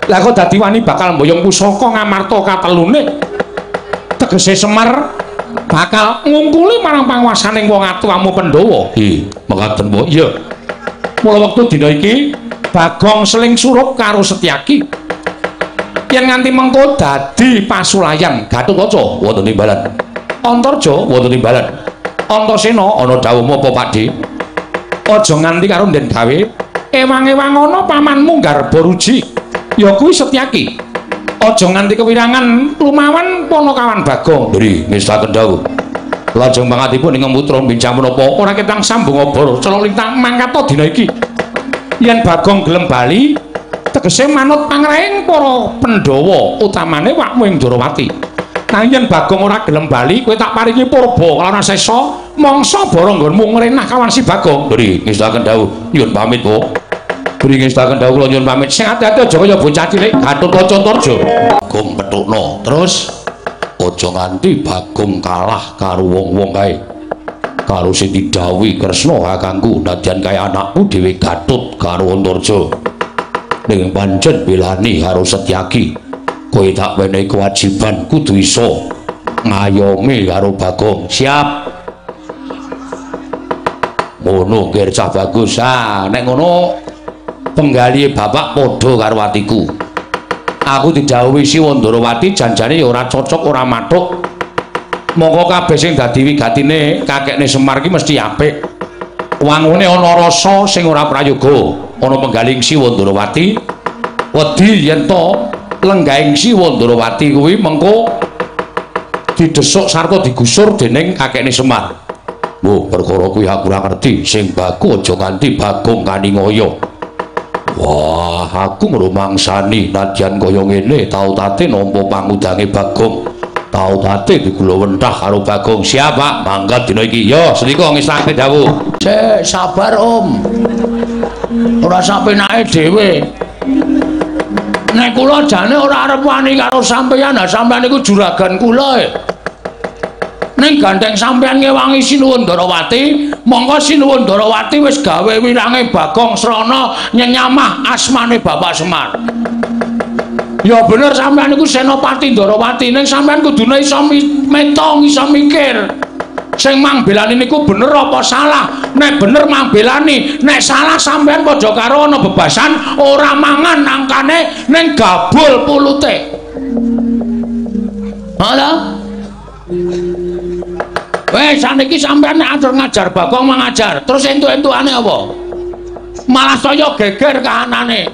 Lah kok dadi wani bakal mboyong pusaka Ngamarta katelune. Tegese Semar bakal ngungkuli marang panguwasaning wong atuwamu Pandhawa. Hi, mekaten po. Iya. Mula wektu dina iki Bagong seling surup karo Setyaki. Yen nganti mengko dadi pasulayan Gatotkaca wonten timbalan. Antarja wonten timbalan. Antasena ana dawuh apa Pakde? Aja nganti karo nden gawe ewang-ewang ana pamanmu Garba Ruji. Ya kuwi Setyaki. Aja nganti kewirangan lumawan Panakawan Bagong. Nggih, ngestaken dawuh. Lajeng pangatipun ingkang putra bincang menapa ora ketang sambung obor celok lintang mangkata dina iki. Yen Bagong gelem bali tegese manut pangraing para Pandhawa, utamane wakmu ing Ndrawati. Nanging yen Bagong ora gelem bali, kowe tak paringi purba kalawan sesa mangsa bara nggonmu ngrenah kawan si Bagong. Nggih, ngestaken dawuh. Nyuwun pamit, Po. Nggih, ngestaken dawuh kula nyuwun pamit. Sing ati-ati aja kaya bocah cilik Gatotkaca Antarja. Bagong petukno. Terus aja nganti Bagong kalah karo wong-wong kae. Karo sing didhawuhi Kresna kakangku, nadyan kae anakku dhewe Gatut karo Antarja. Ning pancen belani karo Setyaki, kowe tak wenehi kewajiban kudu iso ngayomi karo Bagong. Siap. Ngono nggih cah bagus. Ah, nek ngono penggalihe bapak padha karo atiku. Aku didhawuhi Siwa Ndrawati janjane ya ora cocok ora mathuk. Mongko kabeh sing dadi wigatine kakekne Semar ki mesti apik. Wangune ana rasa sing ora prayoga. Ana penggaling Siwa Ndrawati wedi yen to lenggahing Siwa Ndrawati kuwi mengko didesuk sarta digusur dening kakekne Semar. Mbuh perkara kuwi aku ora ngerti. Sing baku aja nganti Bagong kaningaya. Wah, aku ngrumangsani nadyan kaya ngene tau tate nampa pangudange Bagong. Tau tate digulawentah karo Bagong. Siap, Pak. Mangkat dina iki. Yo, sendika ngestake dawuh. Sik, sabar, Om. Ora sapenake dhewe. Nek kula jane ora arep wani karo sampeyan, ha sampeyan niku juragan kula e. Ning gandeng sampeyan ngewangi Sinuwun Ndrawati, mongko Sinuwun Ndrawati wis gawe wirange Bagong srana nyenyamah asmane Bapak Semar. Ya bener sampeyan niku Senopati Ndrawati, ning sampeyan kudune iso metong, iso mikir. Sing mangbelani niku bener apa salah? Nek bener mangbelani, nek salah sampeyan padha karo ana bebasan ora mangan angkane ning gabul pulute. Halo? Wes saniki sampeyan nek atur ngajar Bagong mengajar, terus entuk-entukane apa? Malah saya geger kahanane.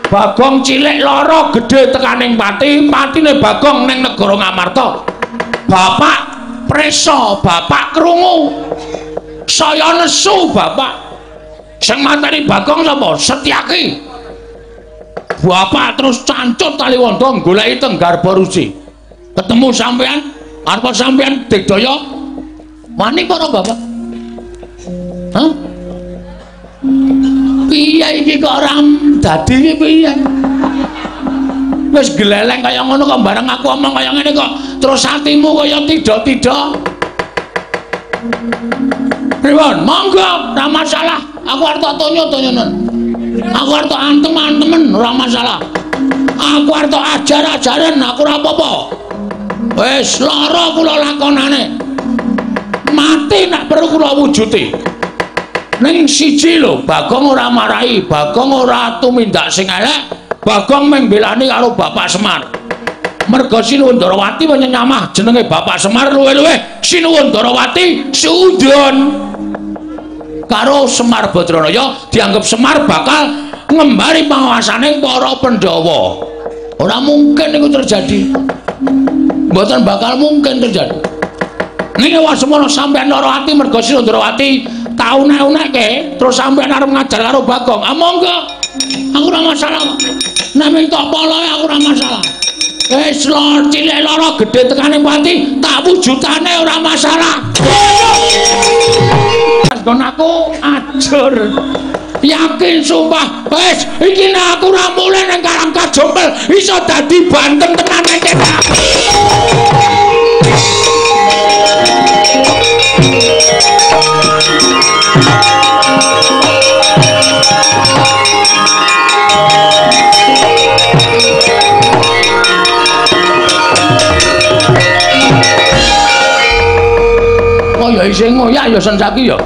Bagong cilik lara gedhe tekaning pati, patine Bagong ning negara Ngamarta. Bapak preso, bapak krungu. Saya nesu bapak. Sing mateni Bagong sapa? Setyaki. Bapak terus cancut taliwondo goleki teng Garba Ruci. Ketemu sampean, arep sampean digdaya wani para bapak. Hah? Piye iki kok ora dadi iki piye? Wis gleleng kaya ngono kok bareng aku omong kaya ngene kok terus atimu kaya tidak-tidak. Pripun? Monggo, ora masalah. Aku arep tak tonyo-tonyonen. Aku arep tak antem-antemen, ora masalah. Aku arep tak ajar-ajaren, aku ora apa-apa. Wis lara kula lakonane. Mati nek perlu kula wujuti. Ning siji lho, Bagong ora marahi, Bagong ora tumindak sing elek, Bagong mung mbelani karo Bapak Semar. Merga Sinuwun Darawati menyamah jenenge Bapak Semar luwih-luwih Sinuwun Darawati suudon karo Semar Badranaya dianggep Semar bakal ngembari panguasane para Pandhawa. Ora mungkin iku terjadi. Mboten bakal mungkin terjadi. Ning wasemono sampeyan lara ati merga Sinuwun Darawati tau unek-unekke terus sampeyan arep ngajar karo Bagong. Ah monggo. Aku ora masalah. Nek mung tok poloe aku ora masalah. Wis cilik lara gedhe tekane pati tak wujudane ora masalah. Nggon aku ajur. Yakin sumpah wis iki nek aku ora mulih nang Karang Kajompel iso dadi banteng tenan nang kene. Oh ya isih ngoyak ya Sencaki ya.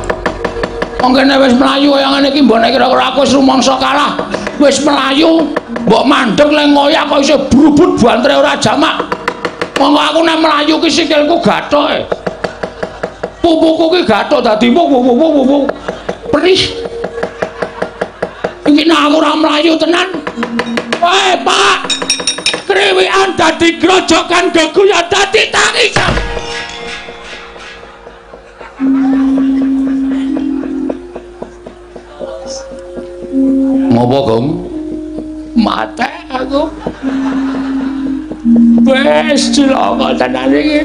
Wong kene wis mlayu kaya ngene iki mbok nek kira-kira aku wis rumangsa kalah. Wis mlayu, mbok mandeg le ngoyak kok isih brubut bantere ora jamak. Wong aku nek mlayu ki sikilku gathoke. Pupuku ki gathok dadi wuh. Perih. Iki nek aku ora mlayu tenan. Weh, Pak. Kriwikan dadi grojokan geguyan dadi tangisan. Ngopo, Gong? Mate aku. Wes cilaka tenan iki.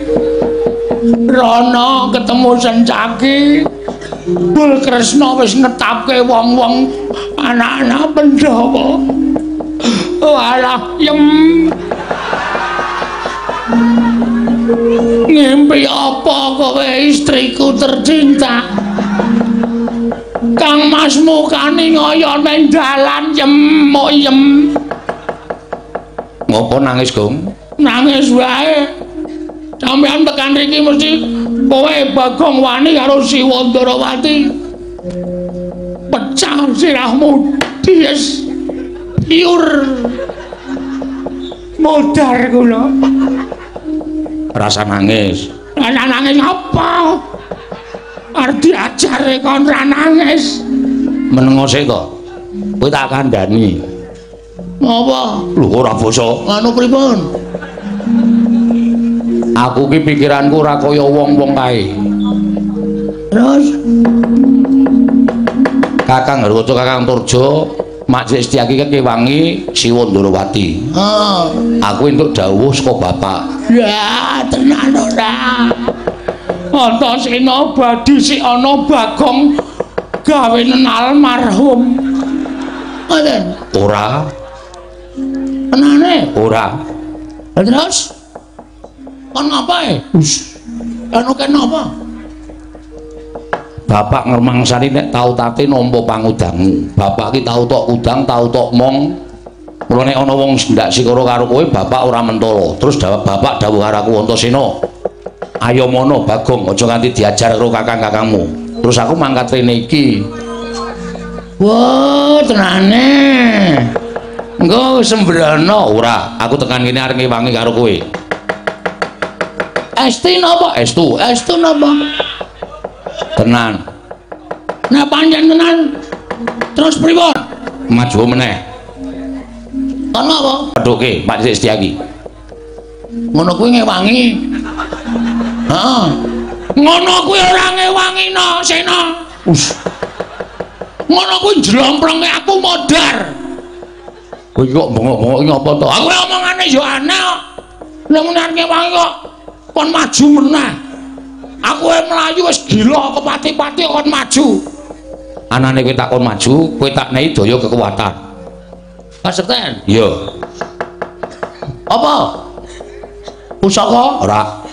Rono ketemu Sencaki. Bul Kresna wis netapke wong-wong anak-anak Pandhawa. Walah, yem. Ngimpi apa kowe istriku tercinta? Kang Mas mukane ngoyo nang dalan yem mok yem. Ngopo nangis, Gong? Nangis wae. Sampeyan tekan riki mesti kowe Bagong wani karo Siwa Ndarawati. Pecah sirahmu dies piur. Modar kula. Rasa nangis. Rasa nangis apa? Arep diajare kon ra nangis. Menengo sik to. Kowe tak kandhani. Apa? Lho ora basa. Anu pripun? Aku ki pikiranku ora kaya wong-wong kae. Terus Kakang Harwoto, Kakang Turjo, Mak Cilik Setyaki kewangi Siwa Ndarawati. Heeh. Aku entuk dawuh saka bapak. Ya, tenan ora. Antasena badhe sik ana Bagong gawe almarhum. Ngoten? Ora. Tenane? Ora. Terus kon ngapae? Hus. Anu kenapa? Bapak ngremangsani nek tau tate nampa pangudangmu. Bapak ki tau tok udang, tau tok mong. Mula nek ana wong ndak sikara karo kowe, bapak ora mentolo. Terus bapak dawuh karo aku Antasena, ayo mono Bagong, aja nganti diajar karo kakang-kakangmu. Terus aku mangkat rene iki. Wah, tenane. Engko sembrono ora, aku tekan kene arep ngewangi karo kowe. Esti napa? Estu, estu napa? Tenan. Nah pancen tenan. Terus pripun? Maju meneh. Kon apa? Pedhuke Pak Cilik Setyaki. Ngono kuwi ngewangi. Heeh. Ngono kuwi ora ngewangi no, Sena. Us. Ngono kuwi njlomprongke aku modar. Kowe iki kok bengok-bengok iki apa to? Aku omongane ya aneh kok. Nek muni arep ngewangi kok kon maju meneh. Aku mlayu wis gila kepati-pati kon maju. Anane kowe tak kon maju, kowe tak nehi daya kekuatan. Kasekten? Iya. Apa? Pusaka? Ora.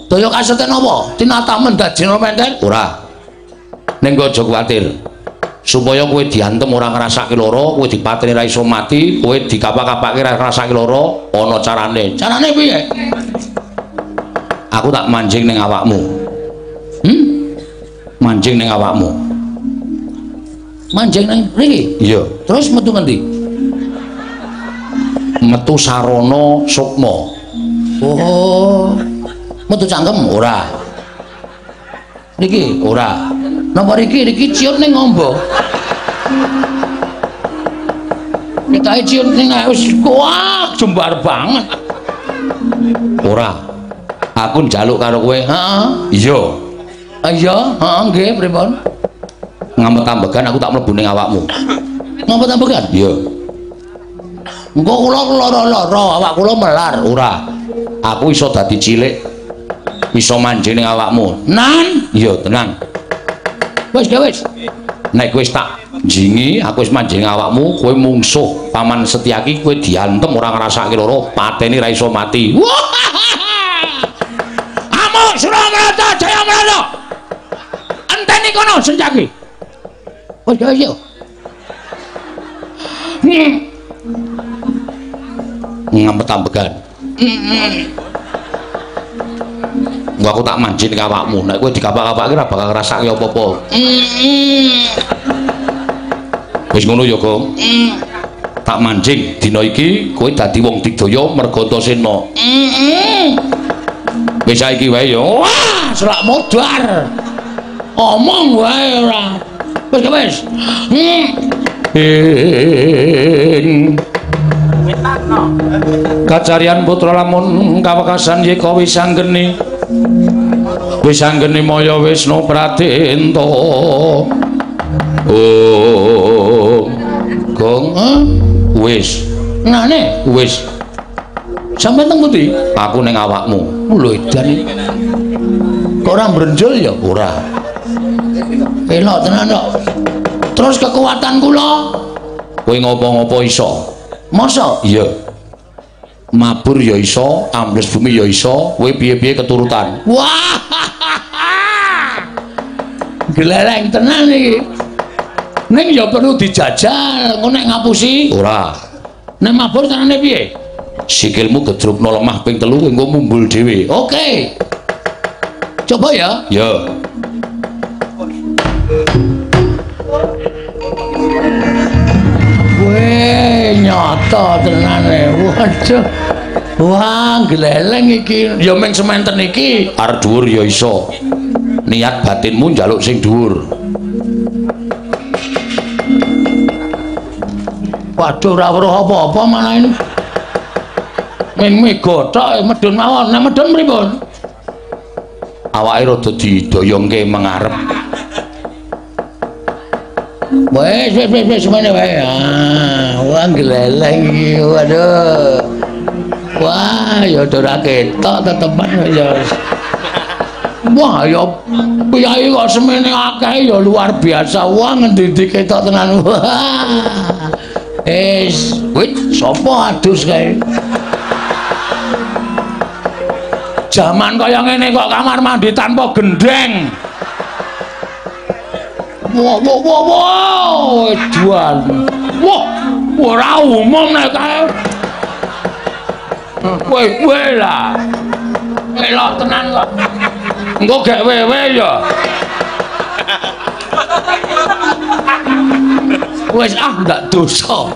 Daya kasekten apa? Tinatamen dajena menten? Ora. Ning aja kuwatir. Supaya kowe diantem ora ngrasake lara, kowe dipateni ra iso mati, kowe dikapak-kapake ra ngrasake lara, ana carane. Carane piye? Aku tak manjing ning awakmu. Manjing ning awakmu. Manjing ning mriki? Iya. Terus metu ngendi? Metu sarana sukma. Oh. Metu cangkem ora. Niki ora. Napa riki riki ciut ning ngombo. Ketoke ciut ning wis wah jembar banget. Ora. Aku njaluk karo kowe. Heeh. Iya. Iya, heeh nggih pripun? Ngamet ambegan aku tak mlebu ning awakmu. Ngamet ambegan? Iya. Engko kula lara-lara, awak kula melar. Ora. Aku iso dadi cilik. Iso manjing ning awakmu. Nan? Iya, tenang. Wis, wis. Nek kowe wis tak jingi, aku wis manjing awakmu, kowe mungsuh Paman Setyaki, kowe diantem ora ngrasake loro, pateni ra iso mati. Wah! Amuk Suramarta Jayamrata. Enteni kono Setyaki. Wis, wis yo. Ngamet ambegan. Engko aku tak manjing ning awakmu. Nek kowe dikapak-kapake ora bakal ngrasake apa-apa. Wis ngono ya, Gong. Tak manjing dina iki kowe dadi wong digdaya merga Antasena. Wis saiki wae ya. Wah, selak modar. Omong wae ora. Wis wis. Ing kacarian putra lamun kawekasan yeka wisanggeni. Wisanggeni maya Wisnu Pratenta. Oh. Gong, wis. Nane wis. Sampeyan teng pundi? Aku ning awakmu. Lho edan iki. Kok ora mbrenjul ya? Ora. Elok tenan kok. Terus kekuatan kula? Kowe ngopo-ngopo iso. Masa? Iya. Mabur ya iso, ambles bumi ya iso, kowe piye-piye keturutan. Wah. Gleleng tenan iki. Ning ya perlu dijajal, engko nek ngapusi? Ora. Nek mabur carane piye? Sikilmu gedrukno lemah ping 3 engko mumbul dhewe. Oke. Coba ya. Ya. Weh, nyata tenane. Waduh. Wah, gleleng iki. Ya ming sementen iki. Arep dhuwur ya iso. Niat batinmu njaluk sing dhuwur. Waduh, ora weruh apa-apa malah ini. Ming mega tok medhun mawon. Nek medhun pripun? Awake rada didoyongke mengarep. Wes wes wes wes semene wae. Ah, wah gleleng iki. Waduh. Wah, ya ora ketok tetepan ya. Wah, ya piyai kok semene akeh ya luar biasa. Wah, ngendi-endi ketok tenan. Wah. Es, wit sapa adus kae? Jaman kaya ngene kok kamar mandi tanpa gendeng. Wah, wah, wah, wah, edan. Wah, ora umum nek kae. Kowe kowe lah. Elok tenan kok. Engko gek wewe ya. Wis ah ndak dosa.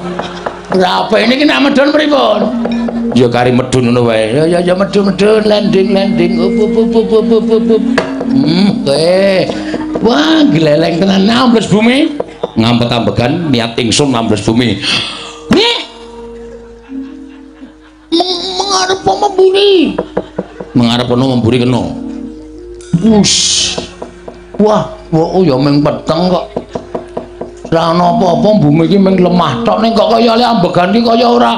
Ora apa ini nek medhun pripun? Ya kari medhun ngono wae. Ya ya ya medhun-medhun landing landing up up up up up up up. Kowe. Wah, gleleng tenan ambles bumi. Ngampet ambegan niat ingsun ambles bumi. Nih. Mengarep memburi. Mengarep ono memburi kena. Wush. Wah, oh ya ming peteng kok. Ora ana apa-apa bumi iki ming lemah tok ning kok kaya le ambegan iki kaya ora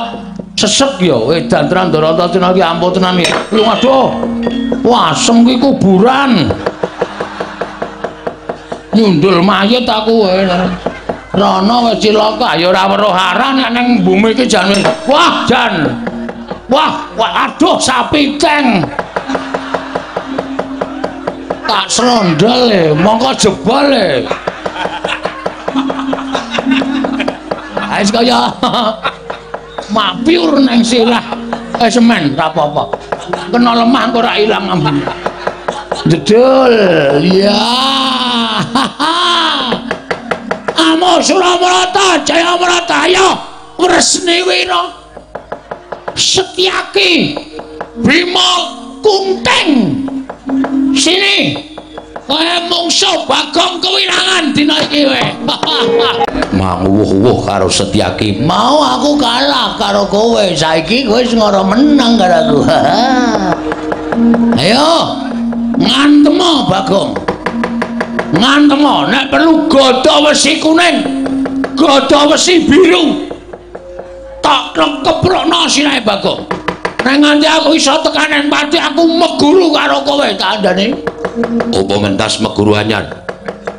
sesek ya. Edan tenan Ndorata iki ampuh tenan iki. Lho aduh. Wah, asem ki kuburan. Nyundul mayit aku. Rono wis cilaka ya ora weruh arah nek ning bumi iki jan. Wah, jan. Wah, wah aduh sapi teng. Tak srondol e, mongko jebol e. Wis kaya mapiur nang sirah. Semen ora apa-apa. Kena lemah engko ora ilang ambune. Jedul. Ya. Amo Suramarta Jayamrata ayo Wresni Wira. Setyaki Bima Kunting. Sini. Kowe mungsuh Bagong kewirangan dina iki kowe. Manguwuh-wuh karo Setyaki. Mau aku kalah karo kowe, saiki kowe wis ngoro menang karo aku. Ayo ngantemo Bagong. Ngantemo nek perlu gada wesi kuning, gada wesi biru. Tak keprokno sirahe Bagong. Nek nganti aku iso tekanen pati aku meguru karo kowe tak andane. Apa mentas meguru anyar?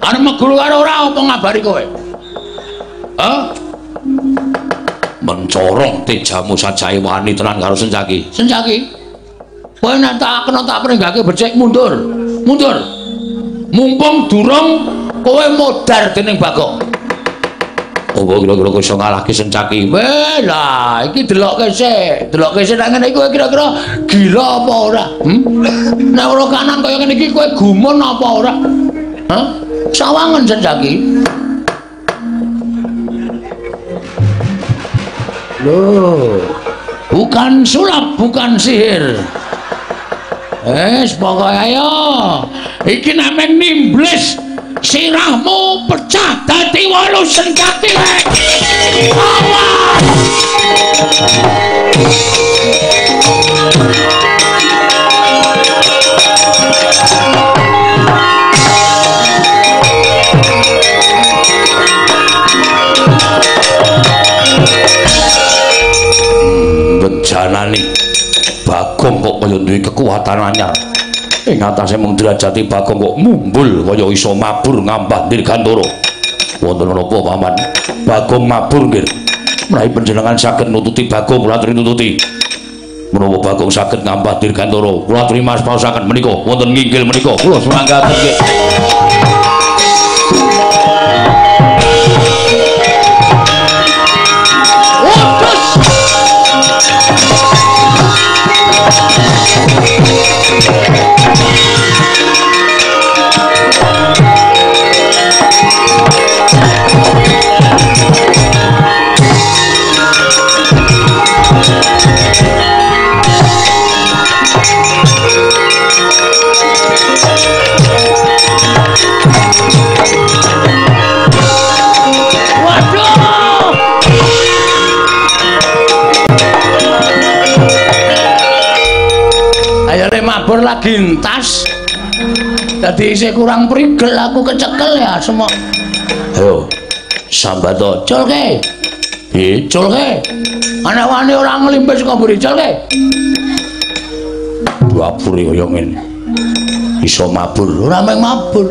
Arep meguru karo ora apa ngabari kowe? Hah? Mencorong tejamu sajae wani tenan karo Sencaki. Sencaki. Kowe nek tak kena tak pringgake becik mundur. Mundur. Mumpung durung kowe modar dening Bagong. Apa kira-kira kowe iso ngalahke Sencaki? Weh lah, iki delokke sik. Delokke sik nek ngene iki kowe kira-kira gila apa ora? Nek ora kanan kaya ngene iki kowe gumun apa ora? Hah? Sawangen Sencaki. Loh, bukan sulap, bukan sihir. Wes pokoke ayo. Iki nek nimblis sirahmu pecah dadi 8 Sencaki rek. Awas. Bejanane Bagong kok kaya duwe kekuatan anyar. Ing atase mung derajate Bagong kok mumbul kaya iso mabur ngambah Dirgantara. Wonten menapa Paman? Bagong mabur nggih. Menawi panjenengan saged nututi Bagong kula aturi nututi. Menawa Bagong saged ngambah Dirgantara, kula aturi maspaosaken menika wonten nginggil menika. Kula sumanggaken nggih. Mabur lagi entas. Dadi isih kurang prigel aku kecekel ya semok. Ayo sambato culke. Piye culke? Anak wani ora nglimpis saka mburi culke. Mabure kaya ngene. Iso mabur, ora mung mabur.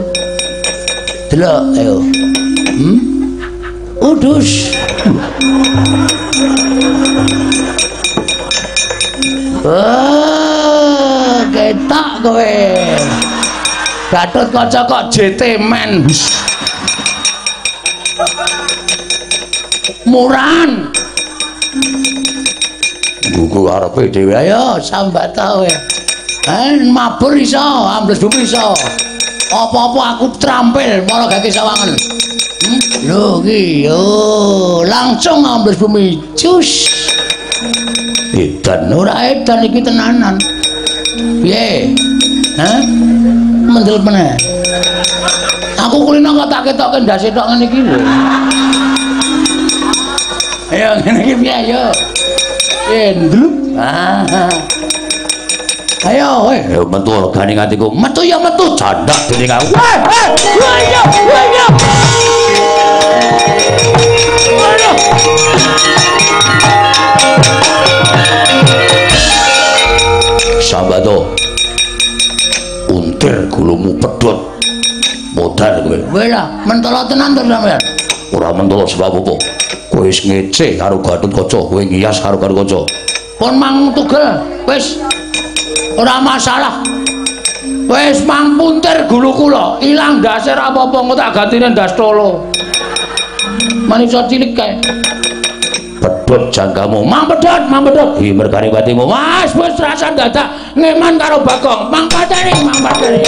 Delok ayo. Udus. Oh, ketok kowe. Gatot Kaca kok JT men. Murahan. Gugu arepe dhewe ayo sambat ta kowe. Mabur iso, ambles bumi iso. Apa-apa aku trampil malah gak sawangan. Lho iki yo langsung ambles bumi. Cus. Edan ora edan iki tenanan. Piye? Hah? Mendel meneh. Aku kulino kok tak ketokke ndase tok ngene iki lho. Ayo ngene iki piye ayo. Piye ndlup. Ah. Ayo kowe, ayo metu regane atiku. Metu ya metu jandak dening aku. Weh, weh, ayo, ayo. Ayo. Sambato. Untir gulumu pedhot. Modar kowe. Kowe lah mentolo tenan to sampean. Ora mentolo sebab apa? Kowe wis ngece karo Gatot Kaca, kowe ngiyas karo Gatot Kaca. Pun mang tugel, wis ora masalah. Wis mang puntir gulu kula, ilang ndase ora apa-apa, engko tak gantine ndas tolo. Manisa cilik kae. Pedhot janggamu, mang pedhot, mang pedhot. Hi mergane patimu. Mas wis rasa dadak ngeman karo Bagong. Mang pateni, mang pateni.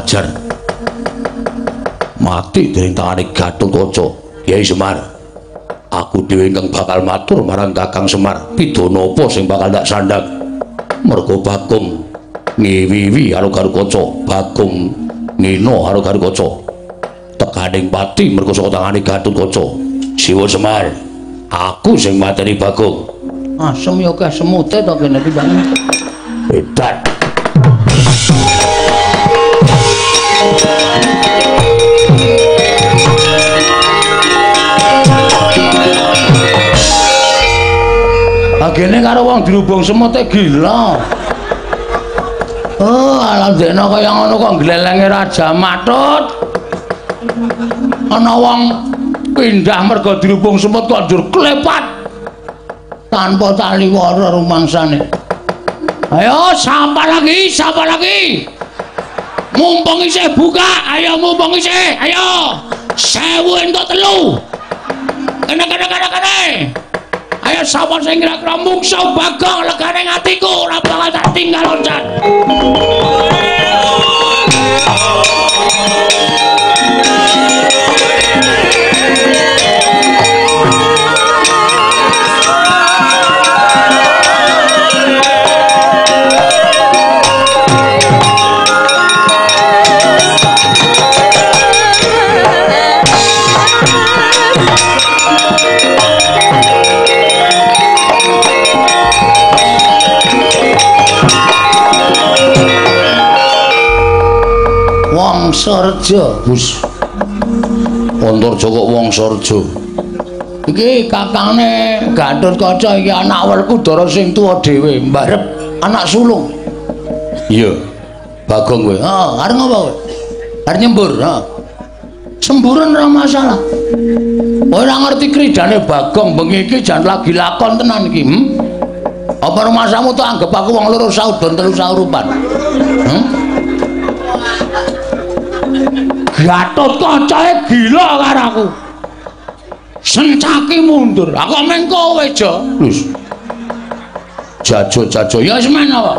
ajar. Mati dening tangane Gatotkaca. Kyai Semar, aku dhewe ingkang bakal matur marang Kakang Semar. Pidana apa sing bakal tak sandhang? Mergo Bagong ngiwiwi karo Garukaca, Bagong ngina karo Garukaca. Tekaning pati mergo saka tangane Gatotkaca. Siwa Semar, aku sing mateni Bagong. Asem ya akeh semute to kene iki, Bang. Edan. Agene karo wong dirubung semute gila. Oh, ala ndekno kaya ngono kok glelenge Raja Matut. Ana wong pindah mergo dirubung semut kok njur klepat tanpa tali wara rumangsane. Ayo sapa lagi, sapa lagi. Mumpung isih buka, ayo mumpung isih, ayo. 1000 entuk 3. Kene kene kene kene. Ayo sapa sing kira-kira mungsuh Bagong legane atiku ora bakal tak tinggal loncat. Wangsareja, Gus. Antarja kok Wangsareja. Iki kakangne Gatotkaca iki anak Werkudara sing tuwa dhewe, mbarep anak sulung. Iya. Bagong kowe. Heeh, arep ngopo kowe? Arep nyembur, heeh. Semburan ora masalah. Ora ngerti kridane Bagong bengi iki jan lagi lakon tenan iki, Apa rumasamu tok anggap aku wong loro saudon telu saurupan? Gatotkacae gila karo aku. Sencaki mundur. Aku meng kowe, Jo. Wis. Jajo-jajo ya wis men apa?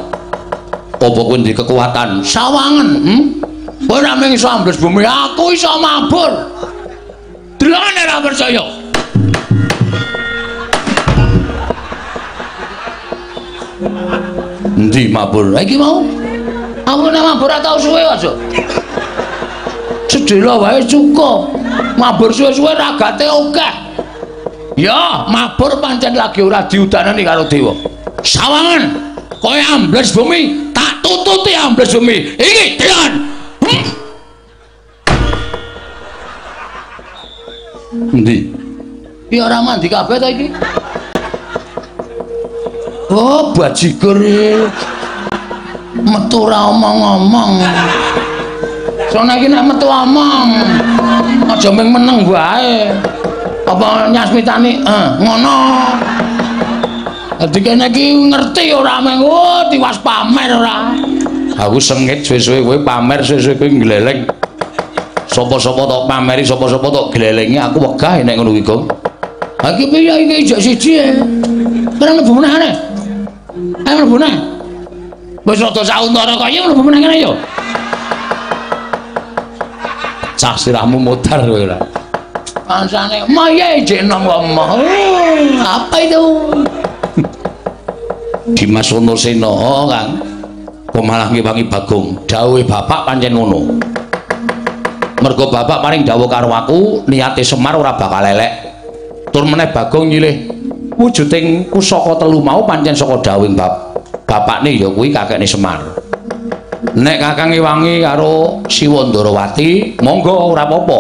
Apa kowe ndek kekuatan? Sawangen, Kowe ora mung iso ambles bumi, aku iso mabur. Delokane ora percaya. Endi mabur? Iki mau. Aku nek mabur ora tau suwe aja. Sedhela wae cukup. Mabur suwe-suwe ragate akeh. Ya, mabur pancen lagi ora diudanani karo dewa. Sawangan, kowe ambles bumi, tak tututi ambles bumi. Iki delan. Endi? Iki ora mandi kabeh ta iki? Oh, bajigur iki. Metu ora omong-omong. Soale iki nek metu omong, aja mung meneng wae. Apa nyasmitani ngono. Dadi kene iki ngerti ora mung oh tiwas pamer ora. Aku sengit suwe-suwe kowe pamer, suwe-suwe kowe ngleleng. Sapa-sapa tok pameri, sapa-sapa tok glelengi, aku wegah nek ngono kuwi, Gong. Ha iki piye iki ijek siji e. Ora mlebu meneh aneh. Ayo mlebu meneh. Wis rada sauntara kaya mlebu meneh kene yo. Cah sirahmu modar kowe ora. Pancane maye ijek enom kok. Apa itu? Dimas Antasena, oh Kang. Kok malah ngewangi Bagong. Dawuhe bapak pancen ngono. Mergo bapak paring dawuh karo aku, niate Semar ora bakal elek. Tur meneh Bagong nyilih wujuding pusaka telu mau pancen saka dawuhing bapakne ya kuwi kakekne Semar. Nek Kakang ngewangi karo Siwa Ndarawati, monggo ora apa-apa.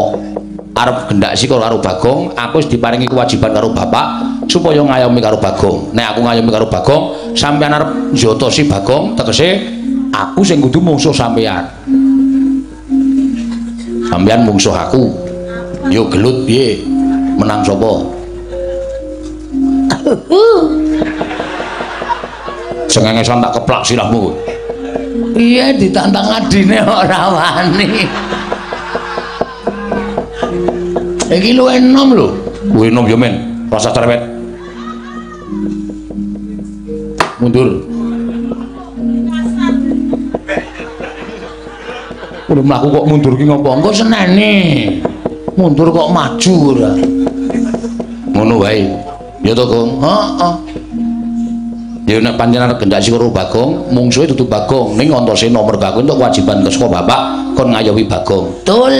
Arep gendak sika karo Bagong, aku wis diparingi kewajiban karo bapak supaya ngayomi karo Bagong. Nek aku ngayomi karo Bagong, sampeyan arep njotosi Bagong, tegese aku sing kudu mungsuh sampeyan. Sampeyan mungsuh aku. Yo gelut piye? Menang sapa? Cengengesan tak keplak sirahmu. Piye ditantang adine ora wani. Iki luwih enom lho. Luwih enom ya men, rasa cerewet. Mundur. Udah mlaku kok mundur ki ngopo? Engko senene. Mundur kok maju ora. Ngono wae. Ya to, Gong? Heeh. Ya nek pancen arep gendhak karo Bagong, mungsuhe dudu Bagong, ning Antasena mergo aku entuk kewajiban saka bapak kon ngayomi Bagong. Betul.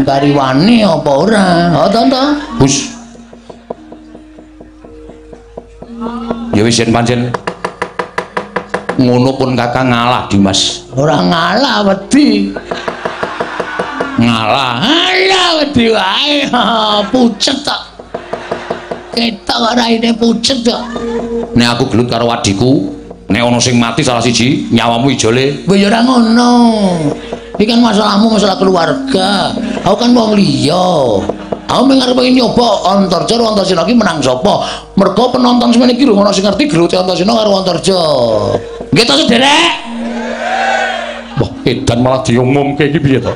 Kari wani apa ora? Ha to to. Hus. Ya wis yen pancen ngono pun Kakang ngalah, Dimas. Ora ngalah wedi. Ngalah. Alah wedi wae. Pucet tok. Ketok kok raine pucet kok. Nek aku gelut karo adhiku, nek ana sing mati salah siji, nyawamu ijole. Wis ya ora ngono. Iki kan masalahmu masalah keluarga. Aku kan wong liya. Aku mung arep pengen nyoba Antarja karo Antasena iki menang sapa? Mergo penonton semene iki lho ana sing ngerti gelute Antasena karo Antarja. Nggih to, Sederek? Wah, edan malah diumumke iki piye to?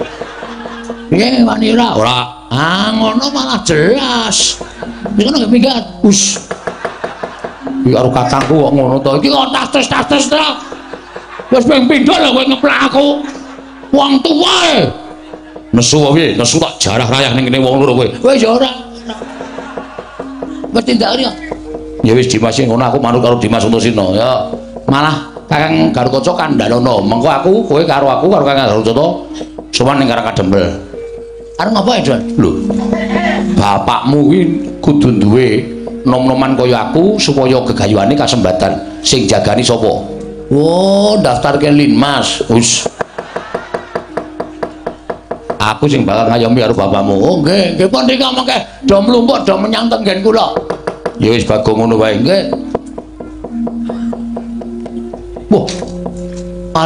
Piye wani ora? Ora. Ah, ngono malah jelas. Iki ngono nggih minggat. Us. Iki karo kakangku kok ngono to. Iki kok tas-tas to. Wis ping pindho lho kowe ngeplak aku. Wong tuwa e. Nesu apa piye? Nesu tak jarah rayah ning kene wong loro kowe. Wis ya ora. Wis tindak ya. Ya wis Dimas ngono aku manut karo Dimas Antasena ya. Malah Kakang Garukaca kandhanono. Mengko aku kowe karo aku karo Kakang Garukaca sowan ning Karang Kadempel. Arep ngapa ya, Don? Lho. Bapakmu kuwi kudu duwe nom-noman kaya aku supaya gegayuhane kasembatan. Sing jagani sapa? Oh, daftarke Linmas. Wis. Aku sing bakal ngayomi karo bapakmu. Oh, nggih, nggih pun rika mengke do mlumpuk do menyang tenggen kula. Ya wis Bagong ngono wae. Nggih. Wah.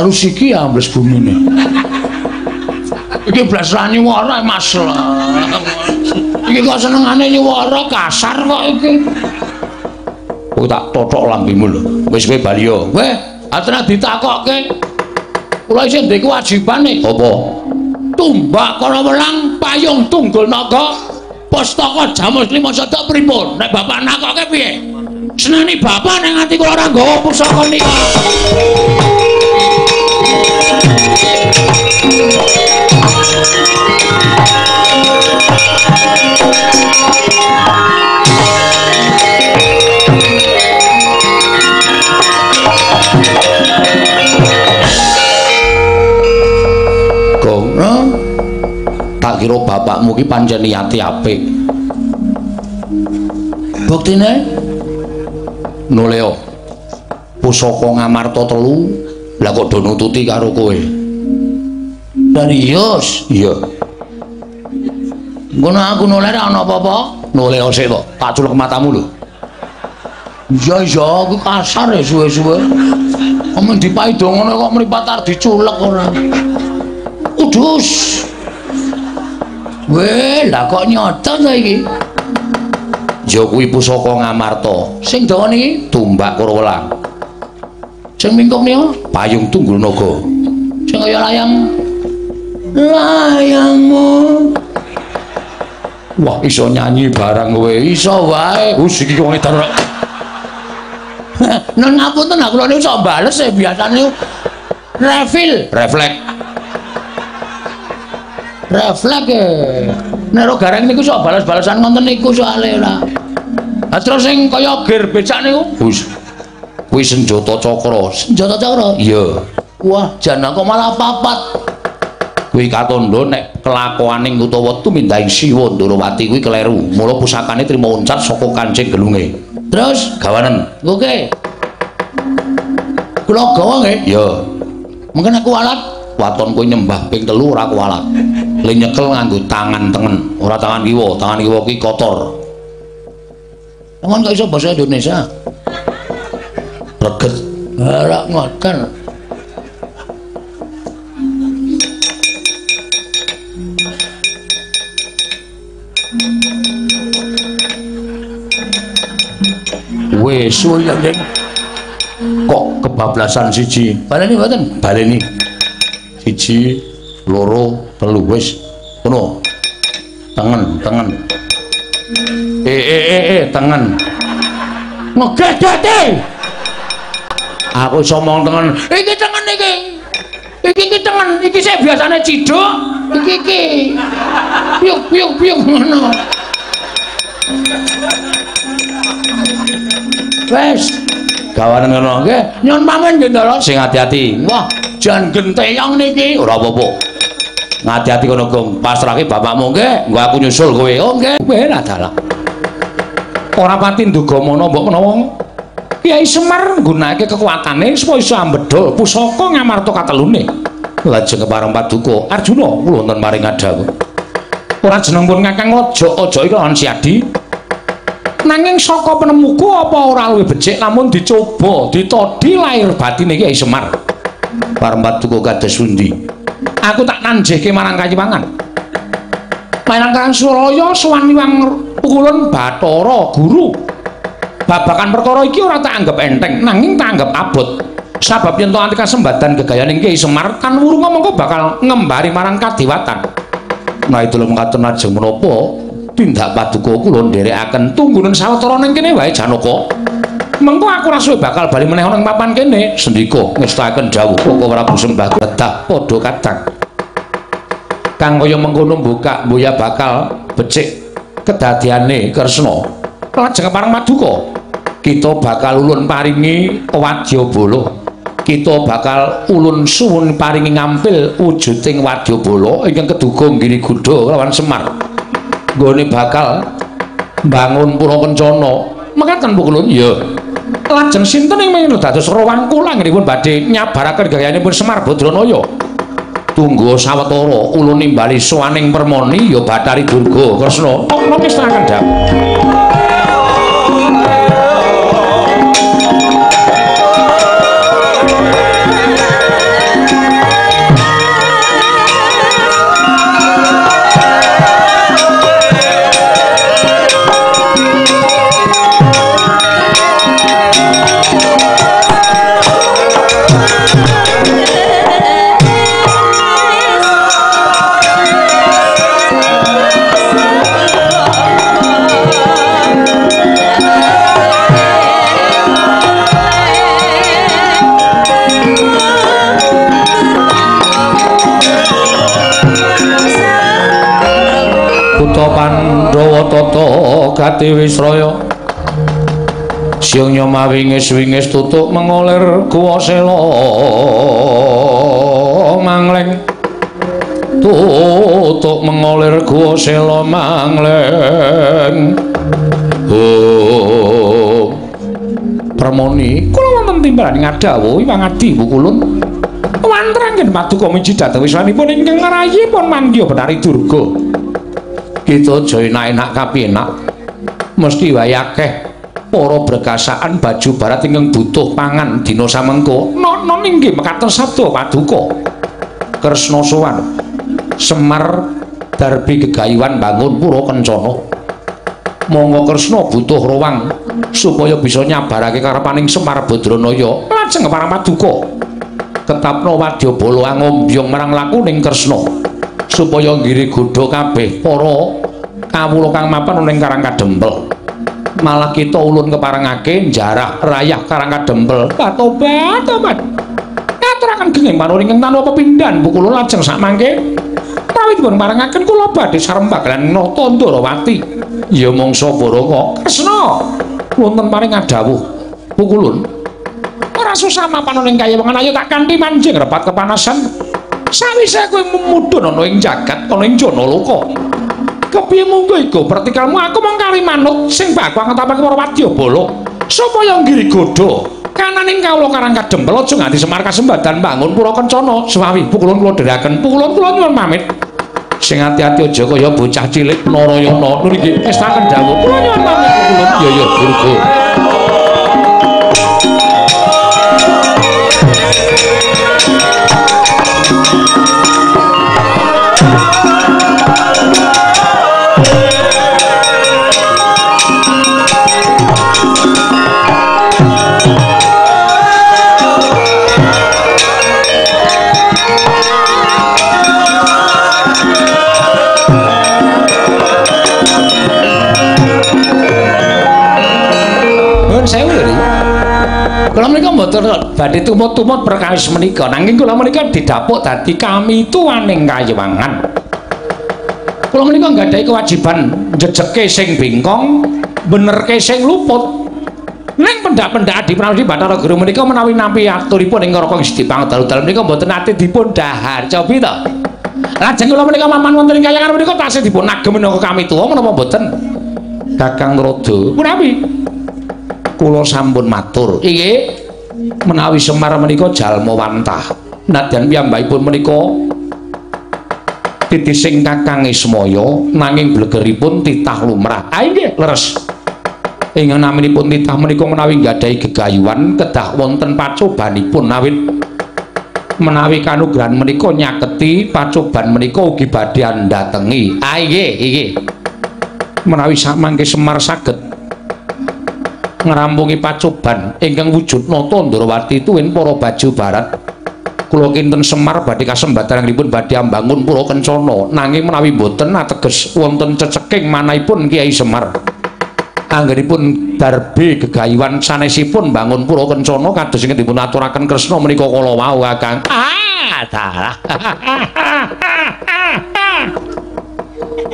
Alus iki ambles bumine. Iki blas ra nyuwara Mas. Iki kok senengane nyuwara kasar kok iki. Kowe tak tothok lambemu lho. Wis kowe bali yo. Weh, atena ditakokke. Kula isih ndek kewajibane. Apa? Tumbak kala welang payung tunggul naga pustaka Jamus lima sedok pripun? Nek bapak nakokke piye? Seneni bapak nek nganti kula ora nggawa pusaka nika. Gong, tak kira bapakmu ki pancen niate apik. Buktine noleo pusaka Ngamarta telu lah kok do nututi karo kowe. Serius? Iya. Ngono aku noleh ora ana apa-apa. Noleo sik to, tak culek matamu lho. Iya iya, aku kasar ya suwe-suwe. Amen dipaido ngono kok mripat arep diculek ora. Udus. Weh, lah kok nyoto to iki? Ya kuwi pusaka Ngamarta. Sing dawa niki tumbak karo welang. Sing mingkup niku payung tunggul naga. Sing kaya layang layangmu. Wah, iso nyanyi barang kowe. Iso wae. Wis iki wong edan ora. Nun ngapunten aku kula niku sok bales e biasane refil, refleks. Refleks e. Nek ro gareng niku sok bales-balesan ngoten niku soalé ora. Lah terus sing kaya gear becak niku? Wis. Kuwi senjata cakra. Senjata cakra? Iya. Wah, jan kok malah papat. Kuwi katandha nek kelakuaning utawa tumindahing Siwa Ndorowati kuwi kleru. Mula pusakane trima uncat saka kancing gelunge. Terus gawanen. Oke. Kula gawa nggih? Iya. Mungkin aku alat waton kowe nyembah ping 3 ora kualat. Le nyekel nganggo tangan tengen, ora tangan kiwa. Tangan kiwa ki kotor. Emang kok iso basa Indonesia? Reget. Ora ngoten. Wis suwe ya, Ding. Kok kebablasan siji. Baleni mboten? Baleni. 1, 2, 3 wis. Ngono. Tengen, tengen. Tengen. Ngegedete. Aku iso omong tengen. Iki tengen iki. Iki iki tengen, iki sik biasane ciduk, iki iki. Piuk piuk piuk ngono. Wes, gawanen ngono nggih. Nyuwun pamit nggih Ndara, sing ati-ati. Wah, jan genteyong niki. Ora apa-apa. Ngati-ati kono Gong, pasrahke bapakmu nggih, nggo aku nyusul kowe. Oh nggih, kowe lah dalah. Ora pati nduga mono mbok menawa Kyai Semar nggunakake kekuatane supaya iso ambedol pusaka Ngamarta katelune. Lajeng kepareng paduka Arjuna kula wonten maring adhawuh. Ora jeneng pun Kakang aja-aja iki lawan Siadi. Nanging saka penemuku apa ora luwih becik lamun dicoba ditodi lahir batine Kyai Semar. Pareng paduka kados pundi? Aku tak nanjihke marang Kayiwangan. Marang Karang Suraya sowan Hyang Pukulun Bathara Guru. Babakan perkara iki ora tak anggap enteng, nanging tak anggap abot. Sabab yen to anti kasembadan gegayaning Kyai Semar tan wurunga mengko bakal ngembari marang kadewatan. Nah itu lho mekaten ajeng menapa tindak paduka kula nderekaken tunggunen sawetara ning kene wae Janaka. Mengko aku ora suwe bakal bali meneh ana ing papan kene. Sendika ngestakaken dawuh Koko Prabu sembah kedah padha kadang. Kang kaya mengkono mbukak mboya bakal becik kedadiane Kresna. Lajeng kepareng paduka kita bakal ulun paringi wadyabala. Kita bakal ulun suwun paringi ngampil wujuding wadyabala ingkang keduga Giri Gudha lawan Semar. Nggone bakal mbangun pura kencana. Mekaten pukulun? Ya. Lajeng sinten ing mengko dados rawangkul anggenipun badhe nyabaraken gayanipun Semar Badranaya. Tunggu sawetara ulun nimbali sowaning Permoni ya Bathari Durga Kresna. Kula ngestakaken dawuh. Kutha Pandhawa tata gati wisraya siang mawingis-wingis tutuk mengolir guwa sela mangleng tutuk mengolir guwa sela mangleng. Oh Permoni kula wonten timbalan ngadhawuh Hyang Adi Pukulun wantranggen paduka miji dhateng wiswanipun ingkang ngrayipun mandya Bathari Durga. Kita aja enak-enak kapinak mesti wae akeh para berkasaan baju barat ingkang butuh pangan dina samengko. Nono inggih mekaten sabda paduka Kresna sowan Semar darbi gegayuhan bangun pura kencana. Monggo Kresna butuh ruang supaya bisa nyabarake karepaning Semar Badranaya. Lajeng para paduka ketapna wadyabala angombyong marang lakuning Kresna supaya nggiri godha kabeh para kawula kang mapan ning Karang Kadempel. Malah kita ulun keparengake njarah rayah Karang Kadempel. Tobat tobat. Ngaturaken genging panuwun ingkang tanpa pepindhan pukul lajeng sakmangke prawit dipun parengaken kula badhe sarembag lan nata Ndarawati. Ya mangsa Baraka Kresna wonten paring adhawuh pukulun. Ora susah mapan ning kayewengan ayo tak kanthi manjing repat kepanasan. Sawise kowe mudhun ana ing jagat ana ing Janaloka. Kepiye munggo iku pertikalmu aku mung kari manut sing bakal ngetapake para wadyabala supaya nggiri godha kananing kawula Karang Kadempel aja nganti Semar kasembadan bangun pura kencana. Suwawi pukulun kula dherekaken pukulun kula nyuwun pamit. Sing ati-ati aja kaya bocah cilik Narayana. Nur iki estaken dawuh kula nyuwun pamit pukulun. Ya ya Durga. Kula menika mboten badhe tumut-tumut perkawis menika, nanging kula menika didapuk dadi kamituwaning kayiwangan. Kula menika nggadahi kewajiban njejeke sing bengkong, benerke sing luput. Ning pendak-pendak Adi Pramesti Bathara Guru menika menawi nampi aturipun ing Raka Gusti Pangdalu-dalu menika mboten nate dipun dhahar. Cobi to. Lajeng kula menika maman wonten ing kayangan menika tasih dipun agem minangka kamituwa menapa mboten? Kakang Rodo, punapi? Kula sampun matur. Inggih, menawi Semar menika jalma wantah. Nadyan piyambakipun menika titising Kakang Ismaya nanging blegeripun titah lumrah. Ah inggih, leres. Ingkang naminipun titah menika menawi nggadahi gegayuhan kedah wonten pacobanipun awit menawi kanugrahan menika nyaketi pacoban menika ugi badhe andhatengi. Ah inggih, inggih. Menawi samangke Semar saged ngrampungi pacoban ingkang wujud nata Ndrawati tuwin para baju barat, kula kinten Semar badhe kasembatanipun badhe ambangun pura kencana. Nanging menawi mboten ateges wonten ceceking manahipun Kyai Semar. Anggenipun darbe gegayuhan sanesipun bangun pura kencana kados ingkang dipun aturaken Kresna menika kala wau Kakang. Ah, dalah.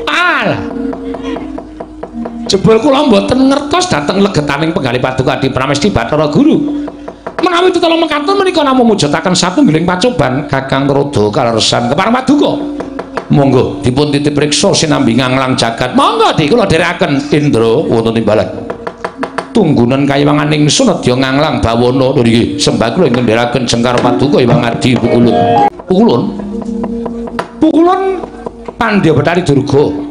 Alah. Jebul kula mboten ngertos dhateng legetaning penggalih paduka Adi Pramesti Bathara Guru. Menawi tetela mekaten menika namung mujudaken satunggiling pacoban Kakang Rodo kaleresan kepareng paduka. Monggo dipun titip priksa sinambi nganglang jagat. Monggo di kula dherekaken Indra wonten timbalan. Tunggunan kayiwangan ingsun nedya nganglang bawana nggih sembah kula ingkang dherekaken jengkar paduka Hyang Adi Pukulun. Pukulun. Pukulun Pandya Betari Durga.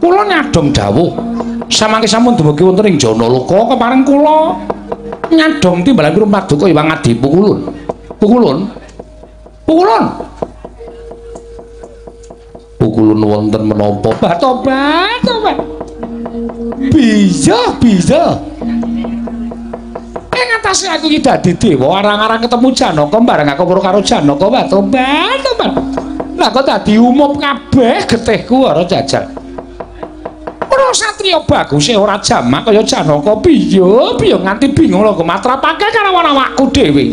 Kula nyadong dawuh samangke sampun dumugi wonten ing Janaloka kepareng kula nyadong timbalan kula paduka Hyang Adi Pukulun. Pukulun. Pukulun. Pukulun wonten menapa? Tobat, tobat. Bisa, bisa. Ing atase aku iki dadi dewa, arang-arang ketemu Janaka bareng aku weruh karo Janaka. Tobat, tobat. Lah kok dadi umup kabeh getihku ora jajal. Ora satriya baguse ora jamak kaya Janaka piye piye nganti bingung lho matrapake karo awakku dhewe.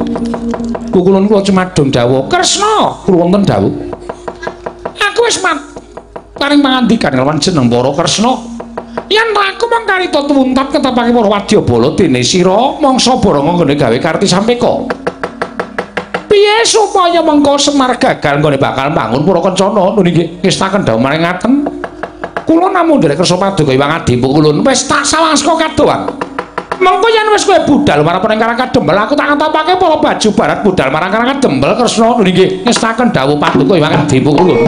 Pukulun kula cemadong dawuh, Kresna, kula wonten dawuh. Aku wis paring pangandikan kelawan jeneng para Kresna. Yen aku mung karita tuwuntat ketapake para wadyabala dene sira mangsa baranga nggone gawe karti sampeka. Piye supaya mengko Semar gagal nggone bakal mbangun pura kencana? Lho nggih ngestaken dawuh maring ngaten. Kula namung nderek kersa paduka Hyang Adi Pukulun wis tak sawang saka kadohan. Mengko yen wis kowe budal marang Karang Kadempel aku tak ngetapake para baju barat budal marang Karang Kadempel Kresna. Lho nggih ngestaken dawuh paduka Hyang Adi Pukulun.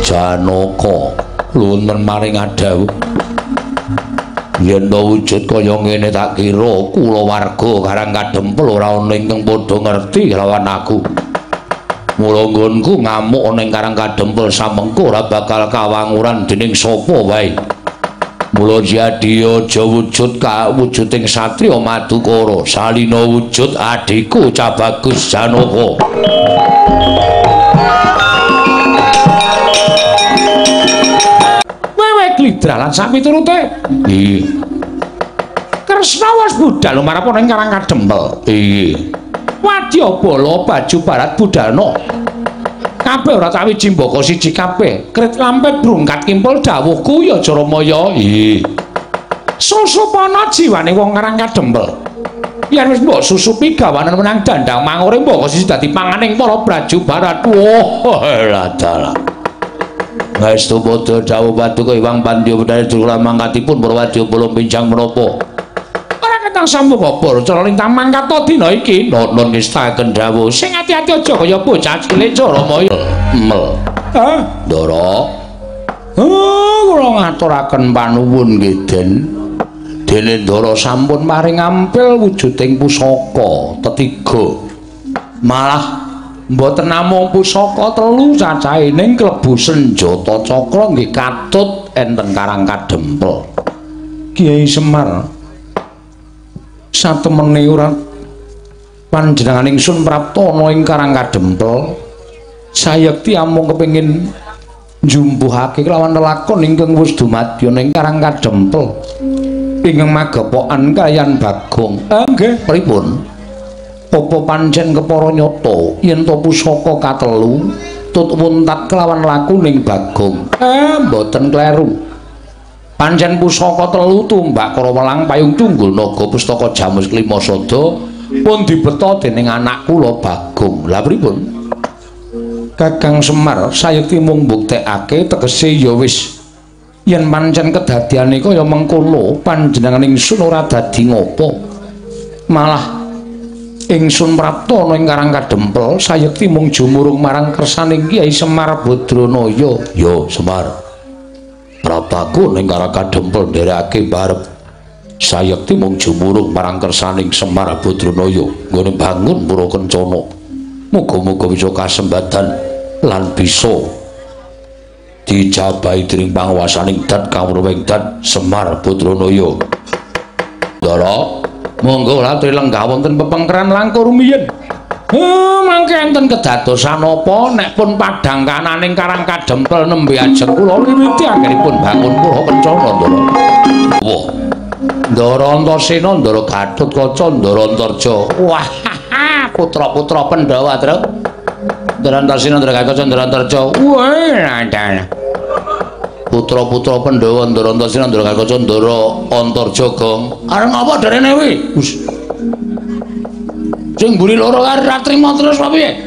Janaka wonten maring adhawuh yen to wujud kaya ngene tak kira kulawarga Karang Kadempel ora ana ingkang padha ngerti lawan aku. Mula nggonku ngamuk ana ing Karang Kadempel samengko ora bakal kawanguran dening sapa wae. Mula jadi aja wujud kawujuding satriya Madukara salina wujud adhiku Cah Bagus Janaka. Klidrah lan sapiturute. Nggih. Kresna wis budal marang ing Karang Kadempel. Nggih. Wadyabala baju barat budalna. Kabeh ora tak wiji mbaka siji kabeh. Krit lampet brungkat kimpul dawuhku ya Jaramaya. Nggih. Susupana jiwane wong Karang Kadempel. Yen wis mbok susupi gawanen menang dandang mangure mbaka siji dadi panganing para braju barat. Wah, lah dalah. Ngaestu padha dawuh paduka Hyang Pandya Betari Durga mangkatipun para wadyabala pincang menapa. Ora ketang sampun apa cara lintang mangkat dina iki. Nuwun ngestaken dawuh sing ati-ati aja kaya bocah cilik Jaramaya. Mel. Hah? Ndara. Oh, kula ngaturaken panuwun nggih, Den. Dene Ndara sampun paring ampil wujuding pusaka tetiga. Malah mboten namung pusaka telu cacahe ning klebu senjata cakra nggih katut enten Karang Kadempel. Kiai Semar satemene ora panjenengan ingsun prapta ana ing Karang Kadempel sayekti amung kepengin njumbuhake kelawan lelakon ingkang wis dumadya ing Karang Kadempel ingkang magepokan kaliyan Bagong. Nggih, pripun? Apa pancen kepara nyata yen to pusaka katelu tut wuntat kelawan lakuning Bagong? Mboten kleru. Pancen pusaka telu tumbak Karawelang payung tunggul naga pustaka Jamus Klima Sada pun dibeta dening anak kula Bagong. Lah pripun? Kakang Semar sayekti mung mbuktekake tegese ya wis yen pancen kedadiane kaya mengkono panjenengan ingsun ora dadi ngopo. Malah ingsun prapta ana ing Karang Kadempel sayekti mung jumurung marang kersaning Kyai Semar Badranaya. Yo Semar, praptaku ning Karang Kadempel nderekake barep sayekti mung jumurung marang kersaning Semar Badranaya nggone bangun pura kencana. Muga-muga bisa kasembadan lan bisa dijabahi dening panguwasaning dat kawruhing dat Semar Badranaya. Ndara, monggo latri lenggah wonten pepengkeran langkung rumiyin. Mangke enten kedadosan apa nek pun padhang kananing Karang Kadempel nembe ajeng kula wiwiti anggenipun bangun pura kencana, Ndara. Wah. Ndara Antasena, Ndara Gatotkaca, Ndara Antarja. Wah, putra-putra Pandhawa, Tru. Ndara Antasena, Ndara Gatotkaca, Ndara Antarja. Wah, dalah. Putra-putra Pandhawa, Ndara Antasena, Ndara Gatotkaca, Ndara Antarja, Gong. Arep ngapa derene kuwi? Wis. Sing mburi loro kae ora trima terus apa piye?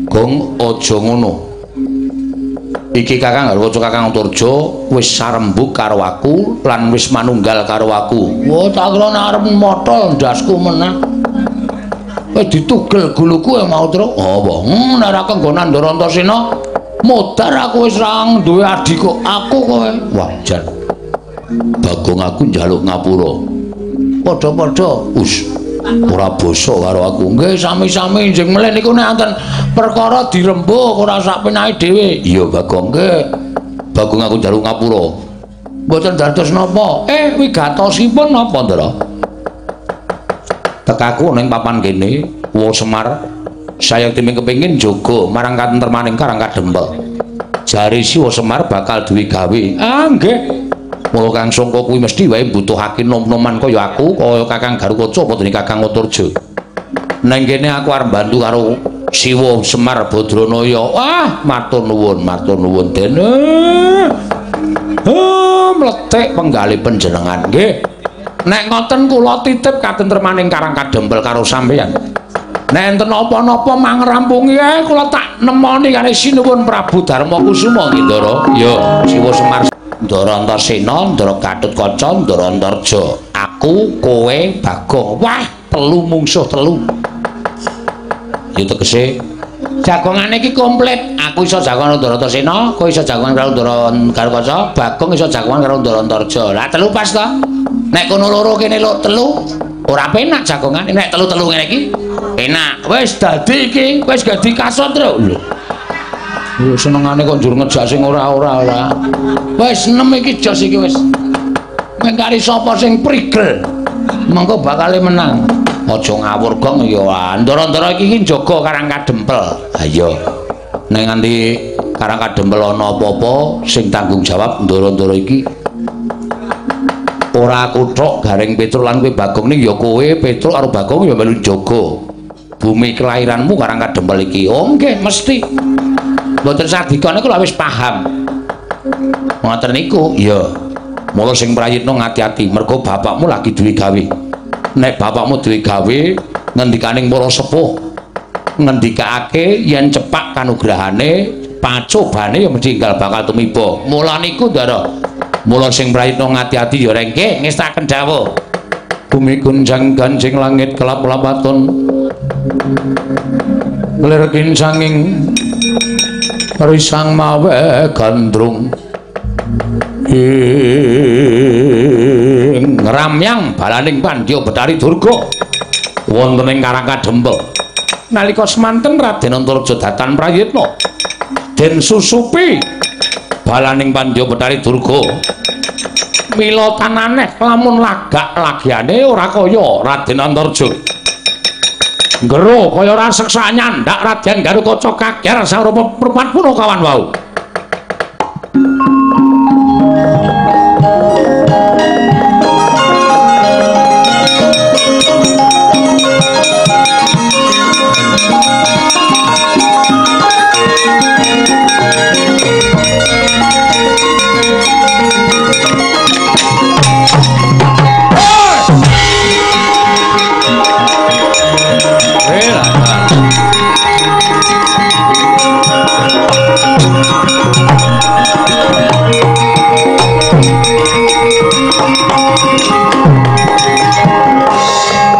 Gong, aja ngono. Iki Kakang Gatotkaca, Kakang Antarja wis sarembug karo aku lan wis manunggal karo aku. Wah, tak kira nek arep motol ndasku meneh. Wis ditugel guluku ya mau, Tru. Apa? Nek ora kenggonan Ndara Antasena modar aku wis ra duwe adi kok aku kowe. Wah, jan. Bagong aku njaluk ngapura. Padha-padha. Us, ora basa karo aku. Nggih, sami-sami njeng melih niku nek enten perkara dirembug ora sak penake dhewe. Iya, Bagong. Nggih. Bagong aku njaluk ngapura. Mboten dados napa? Wigatosipun napa, Ndara? Tekaku ning papan kene, Wa Semar, sayekti ming kepengin njaga marang katentremaning Karang Kadempel. Jare Siwa Semar bakal duwe gawe. Ah, nggih. Mula Kang Sangka kuwi mesti wae mbutuhake nom-noman kaya aku, kaya Kakang Garukaca apa dene Kakang Antarja. Neng kene aku arep bantu karo Siwa Semar Badranaya. Wah, matur nuwun, matur nuwun dene. Mlethik penggalih panjenengan nggih. Nek ngoten kula titip katentremaning Karang Kadempel karo sampeyan. Nek enten napa-napa mangrampungi kula tak nemoni kali sinuwun Prabu Darma Kusuma nggih, Ndara. Ya, Siwa Semar, Ndara Antasena, Ndara Gatotkaca, Ndara Antarja. Aku, kowe, Bagong. Wah, telu mungsuh telu. Ya tegese jagongane iki komplit. Aku iso jagongan karo Ndara Antasena, kowe iso jagongan karo Ndara Gatotkaca, Bagong iso jagongan karo Ndara Antarja. Lah telu pas to? Nek kono loro kene loro telu ora penak jagongane. Nek telu-telu ngene iki penak. Wis dadi iki, wis dadi kasut, Tru. Lho. Lho senengane kok njur ngejak sing ora-ora ora. Wis nem iki jos iki wis. Meng kari sapa sing prigel mengko bakale menang. Aja ngawur, Gong ya. Ndara-ndara iki iki njaga Karang Kadempel. Ha iya. Nek nganti Karang Kadempel ana apa-apa sing tanggung jawab ndara-ndara iki ora aku tok, Gareng Petruk lan kowe Bagong ning ya kowe Petruk karo Bagong ya melu njaga bumi kelahiranmu Karang Kadempel iki. Oh nggih, mesti. Mboten sadika niku lha wis paham. Ngoten niku. Iya. Mula sing prayitna ngati-ati mergo bapakmu lagi duwe gawe. Nek bapakmu duwe gawe ngendikaning para sepuh ngendikake yen cepak kanugrahane pacobane ya mesti enggal bakal tumiba. Mula niku, Ndara. Mula sing prayitna ngati-ati ya rengke ngestaken dawuh. Bumi gunjang ganjing langit kelap-lapaton lir kincanging risang mawe gandrung. Ing ramyang balaning Pandya Betari Durga wonten ing Karang Kadempel. Nalika semanten Raden Antarja datan prayitna den susupi balaning Pandya Betari Durga. Mila tananeh lamun lagak lagiane ora kaya Raden Antarja. Nggero kaya raseksa nyandak Raden Garukaca kager sarupa perpat punakawan wau.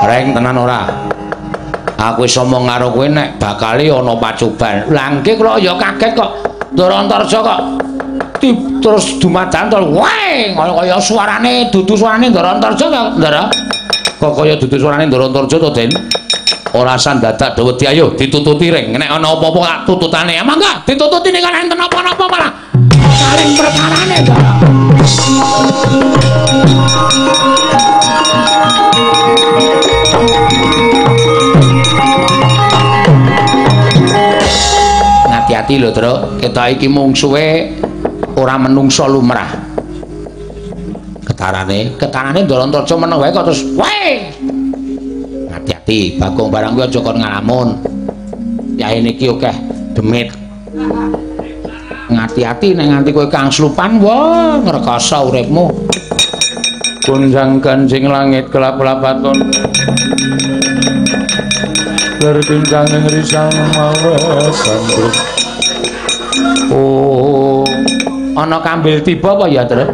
Reng tenan ora? Aku wis omong karo kowe nek bakale ana pacoban. Lah nggih kula ya kaget kok. Ndara Antarja kok terus dumadan to. Wae kaya suarane dudu suarane Ndara Antarja kok, Ndara. Kok kaya dudu suarane Ndara Antarja to, Den? Ora sandadak do wedi, ayo ditututi ring. Nek ana apa-apa tak tututane. Ya mangga ditututi nek enten apa-apa malah saling perkarane, Ndara. Hati-hati lho, Truk. Kita iki mungsuhe ora menungso lumrah. Ketarane, ketarane Ndara Antarja meneng wae kok terus wae. Hati-hati, Bagong barang kuwi aja kon ngalamun. Yae niki akeh demit. Ngati-ati nek nganti kowe kangslupan, wah ngrekoso uripmu. Gonjang ganjing langit kelap-lapaton. Berbincang ing risang mawe sandruk. Oh, ana kambil tiba apa ya, Truk?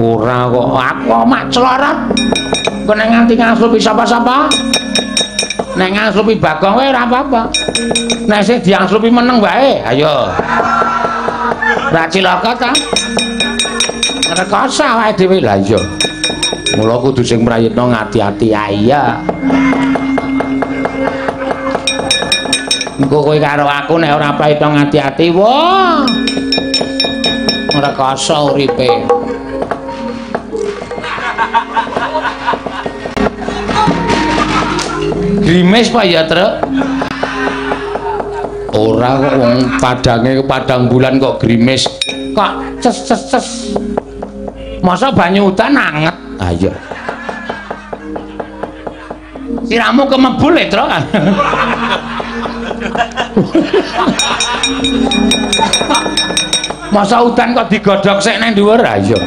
Ora kok, aku mak celorot. Kok nek nganti ngangslupi sapa-sapa? Nek ngangslupi Bagong wae ora apa-apa. Nek sing diangslupi meneng wae, ayo. Ora cilaka ta? Ngrekoso awake dhewe. Lah iya. Mula kudu sing prayitna ngati-ati. Iya. Engko kowe karo aku nek ora prayitna ngati-ati, wah. Ngrekoso uripe. Grimes apa ya, Truk? Ora kok wong padange padang bulan kok grimes. Kok ces ces ces. Masa banyu udan anget? Ayo. Siramu kemebul e, Truk. Masa udan kok digodhog sik nang dhuwur? Ayo.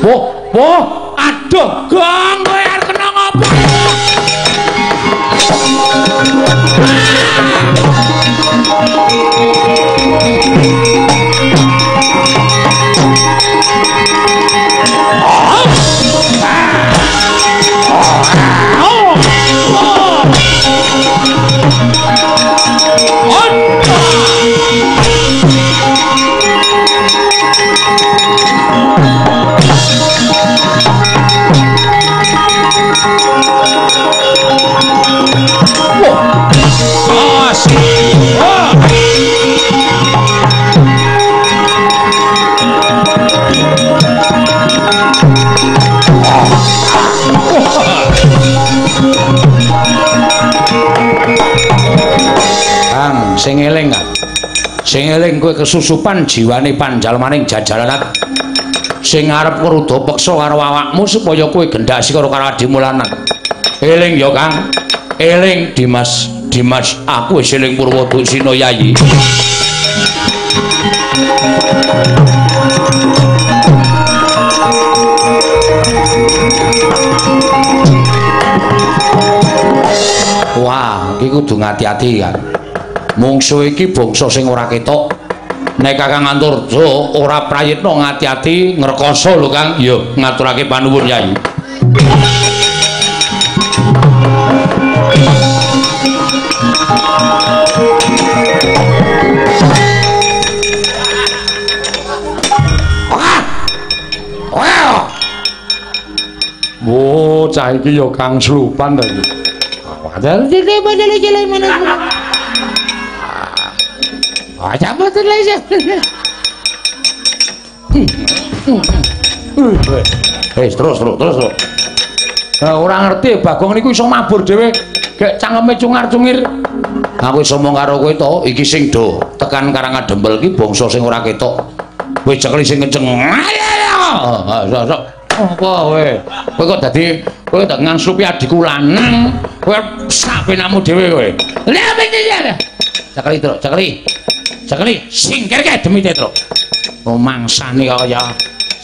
Wah, wah, aduh, Gong, kowe arep kena ngopo? Kang, sing eling, Kang. Sing eling kowe kesusupan jiwane panjalmaning jajalanat sing arep ngruda peksa karo awakmu supaya kowe gendhasi karo adimu lanang. Eling ya, Kang. Eling Dimas, Dimas, aku wis eling Purwoduksina Yayi. Wah, iki kudu ngati-ati, Kang. Mungsuh iki bangsa sing ora ketok. Nek Kakang Antarja ora prayitna ngati-ati ngrekoso lho, Kang. Ya, ngaturake panuwun, Yai. Bocah iki ya kang slupan to iki. Wis terus. Ora ngerti Bagong niku iso mabur dhewe, gek cangkeme cungar-cungir. Aku iso omong karo kowe to, iki sing do tekan Karangadempel iki bangsa sing ora ketok. Kowe cekli sing kenceng. Apa kowe? Kowe kok dadi kowe tak ngangslupi adikku lanang, kowe sak penamu dhewe kowe. Cekli, Truk, cekli. Cekli singkirke demite, Truk. Rumangsane kaya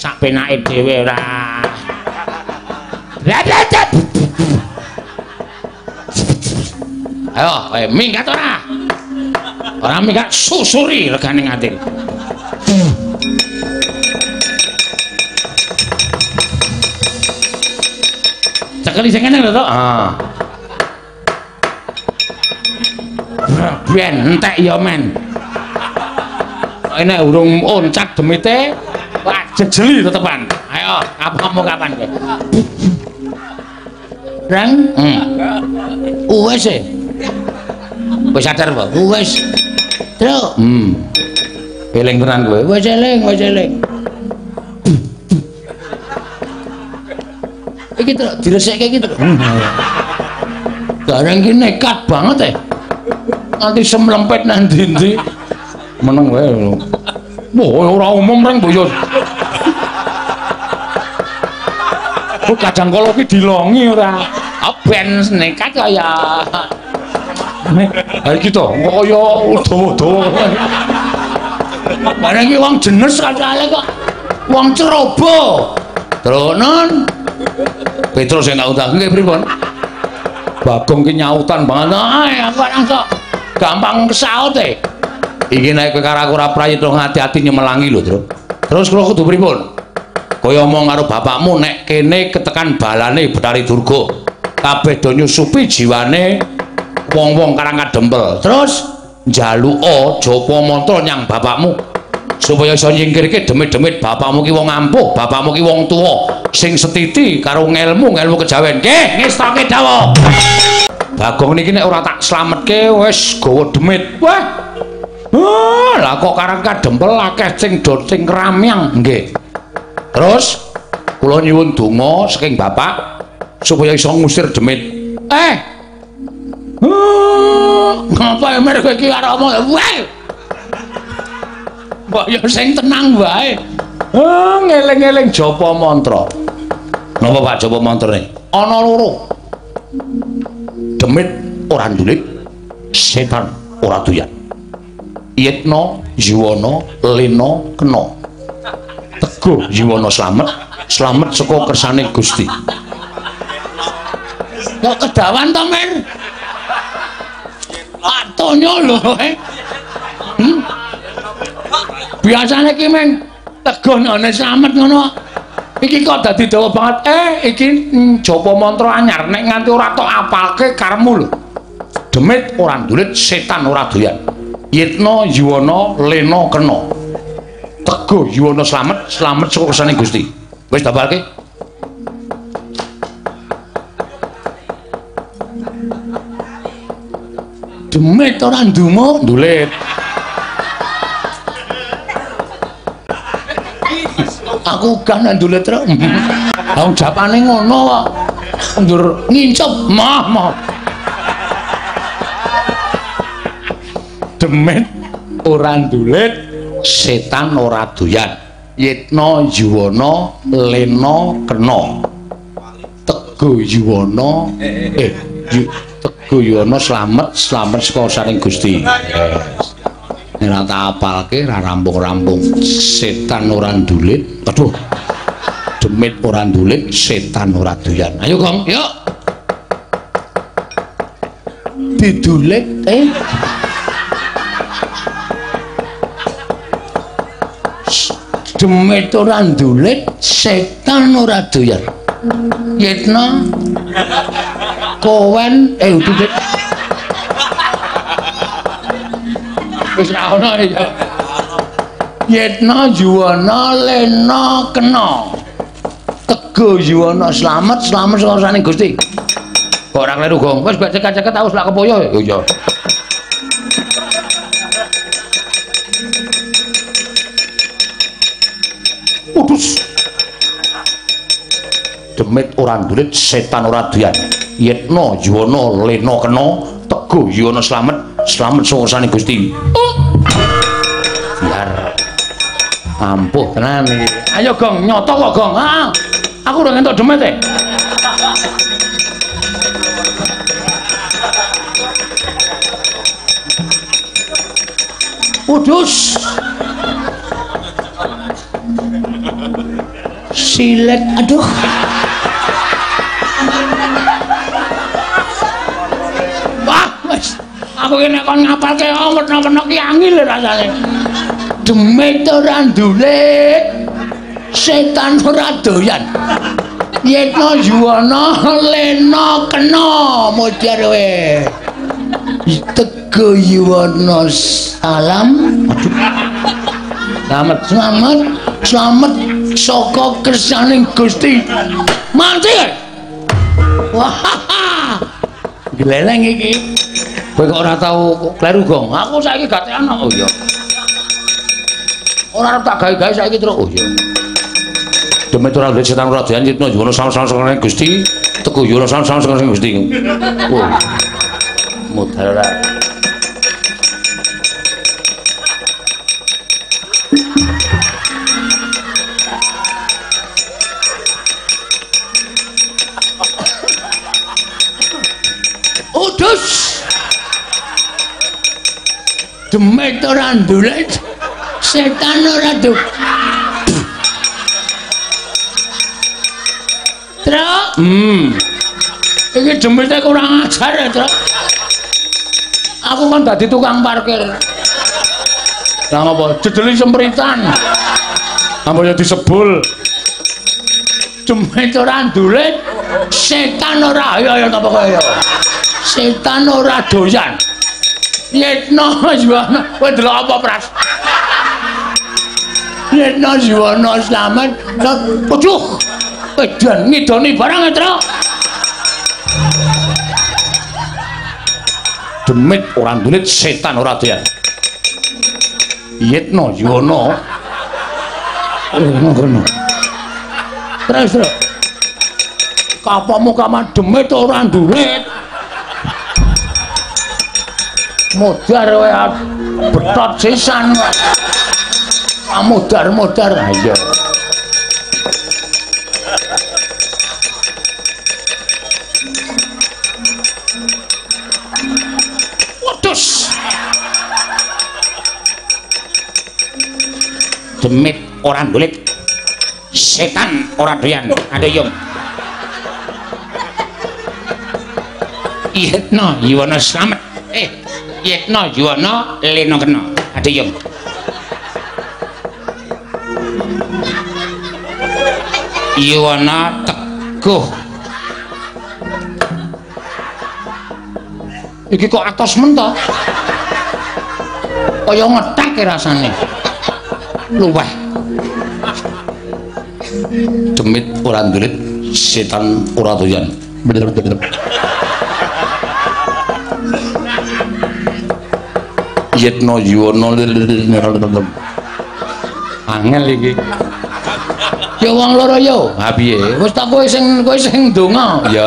sak penake dhewe ora. Ayo, kowe minggat ora? Ora minggat susuri regane nganti. Cekeli sing ngene lho, Tok. Ah. Ben entek ya, men. Nek urung oncat demite, wah jejeli tetepan. Ayo, kapanmu kapan kowe? Rang? Wis e. Wis sadar apa? Wis. Truk. Eling tenan kowe. Wis eling, wis eling. Iki truk diresikke iki truk. Gareng iki nekat banget e. Nganti semlempet nang ndi-ndi. Meneng wae. Wah, ora umum reng mbok yo. Kok kadang kala iki dilongi ora. Ben nekat kaya. Ha iki to, kaya dawa-dawa. Bareng iki wong jenes kacale kok. Wong ceroboh. Tronon. Petrus sing tak utang nggih pripun? Bagong ki nyautan banget. Ah, aku langsung gampang kesaut e. Iki nek kowe karo aku ora prayitna ngati-ati nyemelangi lho, Truk. Terus kula kudu pripun? Kaya omong karo bapakmu nek kene ketekan balane Bathari Durga. Kabeh do nyusupi jiwane wong-wong Karangadempel. Terus njaluka japa mantra nyang bapakmu supaya iso nyingkirke demit-demit bapakmu ki wong ampuh, bapakmu ki wong tuwa sing setiti karo ngelmu-ngelmu kejawen. Nggih, ngestoke dawuh. Bagong niki nek ora tak slametke wis gawa demit. Wah. Lah kok Karangadempel akeh sing do sing ramyang. Nggih. Terus kula nyuwun donga saking bapak supaya iso ngusir demit. Ngapa mer kowe iki arep omong? Weh. Mbok yo sing tenang wae. Ngeling-eling japa mantra. Napa Pak japa mantrane? Ana loro. Demit ora ndulit, setan ora doyan. Yitna, Yuwana, Lena, Kena. Teguh Yuwana slamet, slamet saka kersane Gusti. Kok kedawan to, Men? Atonyo lho, Biasane iki men teguh nane slamet ngono. Iki kok dadi dawa banget. Iki japa mantra anyar nek nganti ora tok apalke karepmu lho. Demit ora ndulit, setan ora doyan. Yitna, Yuwana, Lena, Kena. Teguh Yuwana slamet, slamet saka kersane Gusti. Wis dapalke. Demit ora ndungo, ndulit. Aku gak ndulit truk. Wong japane ngono kok. Ndur ngincep mah mah. Demit ora ndulit, setan ora doyan. Yitna, Yuwana, Lena, Kena. Teguh Yuwana, Teguh Yuwana slamet, slamet saka saring Gusti. Nek ora tak apalke ora rampung-rampung. Setan ora ndulit, aduh. Demit ora ndulit, setan ora doyan. Ayo, Gong, yuk. Didulit Demit ora ndulit, setan ora doyan. Yitna kowen udah. Wis ra ono ya. Yitna Yuwana Lena Kena. Tego Yuwana slamet, slamet saka ursane Gusti. Kok ora kleru, Gong? Wis bek ceket-ceket aku selak kepoyo. Oh iya. Udus. Demit ora ndulit, setan ora doyan. Yetna Yuwana lena kena, Tego Yuwana slamet, slamet saka ursane Gusti. Oh. Biar ampuh tenan iki. Ayo Gong, nyoto kok Gong. Ha. Aku ora ngentuk demit e. Udus. Silet, aduh. Wah, wis. Aku ki nek kon ngapalke werna-werna ki angel rasane. Demit ora ndulit, setan ora doyan. Yetna Yuwana lena kena modar kowe. Tego Yuwana salam. Aduh. Slamet, slamet, slamet saka kersaning Gusti. Mati. Wah. Gleleng iki. Kowe kok ora tau kleru, Gong? Aku saiki gatekan. Oh iya. Ora arep tak gawe-gawe saiki truk. Oh iya. Demit ora ndulit, setan ora doyan, Yitna Yuwana salam-salam saka Gusti. Tego Yuwana salam-salam saka Gusti. Oh. Modal ora. Udus. Demit ora ndulit, setan ora doyan. Truk. Iki demite kurang ajar ya, Truk. Aku kan dadi tukang parkir. Lah ngopo? Jedeli sempritan. Ambo ya disebul. Demit ora ndulit, setan ora ayo ayo napa kaya. Setan ora doyan. Yetna Yuwana, kowe delok apa, Pras? Yetna Yuwana slamet. Aduh. Edan ngidoni barang, Truk. Demit ora ndulit, setan ora doyan. Yetna Yuwana ngono. Terus, terus. Kapamu kaman demit ora ndulit. Modar kowe betot sisan. Modar-modar. Iya. Wedhus. Demit ora ndulit, setan ora doyan. Aduh yung. Yetna Yuwana slamet. Yetna Yuwana lena kena. Aduh yung. Yuwana teguh. Iki kok atos men to? Kaya ngetek rasane. Luweh. Demit ora ndulit, setan ora doyan. Bener-bener. Yetna Yuwana angel iki. Ya wong loro yo. Ha piye? Wis tak kowe sing ndonga. Ya.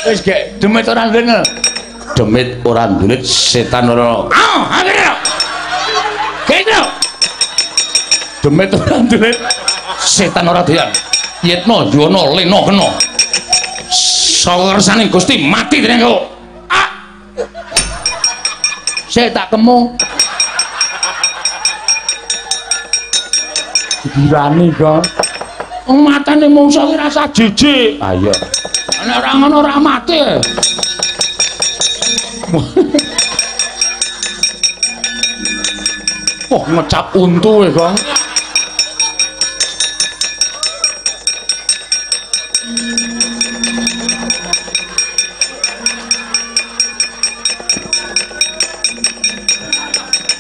Wis gek demit ora ndulit. Demit ora ndulit, setan ora. Ah, akhirnya. Kene. Demit ora ndulit, setan ora doyan. Yetna Yuwana lena kena. Saka kersane Gusti mati dening kok. Ah. Sik tak kemu. Dirani kok. Wong matane mungsa ki rasa jijik. Ah iya. Nek ora ngono ora mati. Oh, ngecap untu e, Gong.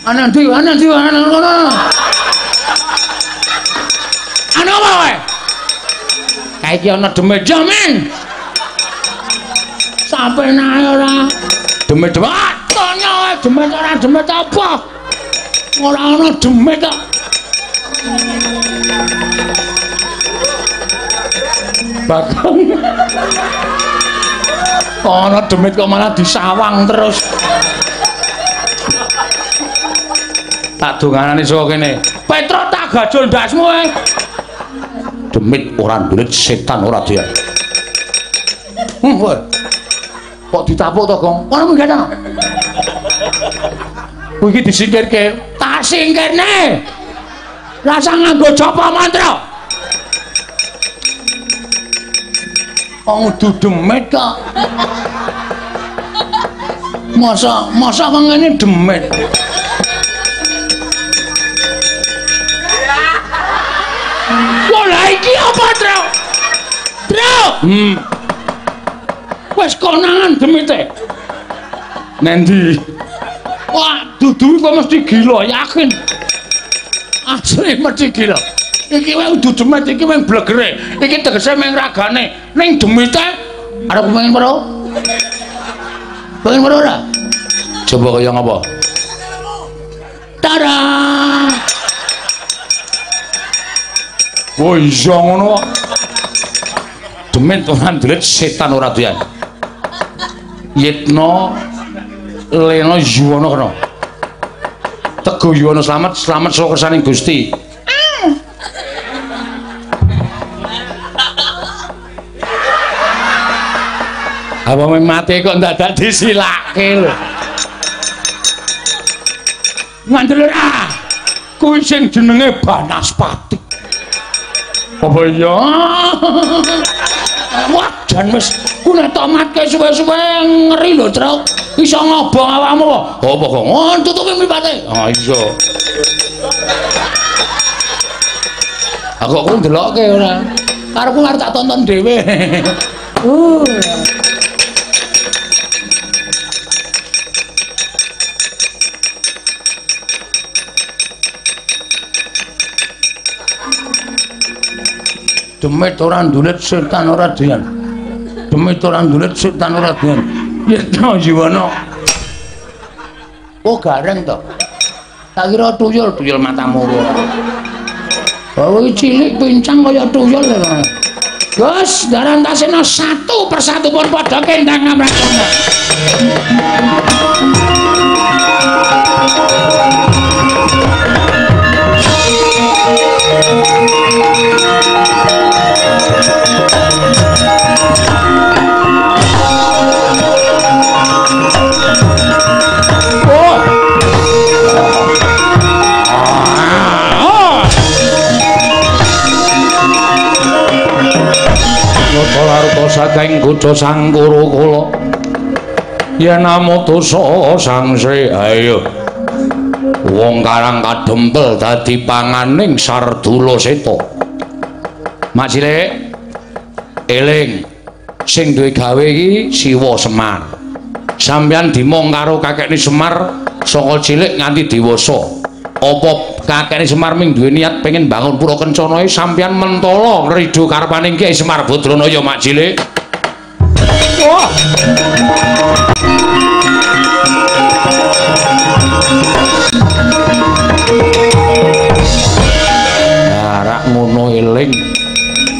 Ana ndi, ana ndi, ana kono. apa kowe? Kae iki ana demit jamin. Sampenae ora. Demit-demit tonya demit ora demit apa? Ora ana demit kok. Bagong. Ana demit kok malah disawang terus. Tak donganane saka kene. Petro tak gajul ndasmu e. Demit ora ndulit, setan ora doyan. Kowe. Kok ditapuk to, Gong? Ora mungkin ta. Kuwi iki disingkirke. Tak singkirne. Rasa nganggo japa mantra. Wong udu demit kok. Masa wong ngene demit. Wah, iki apa, Tru? Tru. Wis konangan demite. Nendi? Wah, dudu kok mesti gila, yakin. Asli mesti gila. Iki wae udu demit, iki mung blegere. Iki tegese mung ragane. Ning demite arep pengen weruh? Pengen weruh ora? Coba kaya ngapa? Tada! Oh iya ngono kok. Demit ora ndulit, setan ora doyan. Yitna Lena Yuwana kena. Tego Yuwana slamet, slamet saka kersaning Gusti. Apa mati kok ndadak disilake lho. Ngandel ora? Kuwi sing jenenge Banaspati. Apa iya? Wah, jan wis ku nek tok matke suwe-suwe ngeri lho, Truk. Iso ngobong awakmu apa? Apa kok? Oh, tutupi mripate. Ah iya. Aku kok ndelokke ora. Karepku arep tak tonton dhewe. Demit ora ndulit, setan ora doyan. Demit ora ndulit, setan ora doyan. Yitna Yuwana. Oh, gareng to. Tak kira tuyul, tuyul matamu. Oh, iki cilik pincang kaya tuyul lho. Gus, Darantasena satu persatu pun padha kendang ngamrakana. Nata saking kuca sang Kuru-kula yen amutusa sang Sri ayo wong karang kadempel dadi panganing Sardula Seta. Mak cilik eling sing duwe gawe iki Siwa Semar. Sampeyan dimong karo kakekne Semar saka cilik nganti dewasa. Apa kakekne Semar ming duwe niat pengen bangun pura kencana sampeyan mentala ngrido karepaning Kyai Semar Badranaya mak cilik. Wah. Rak ngono eling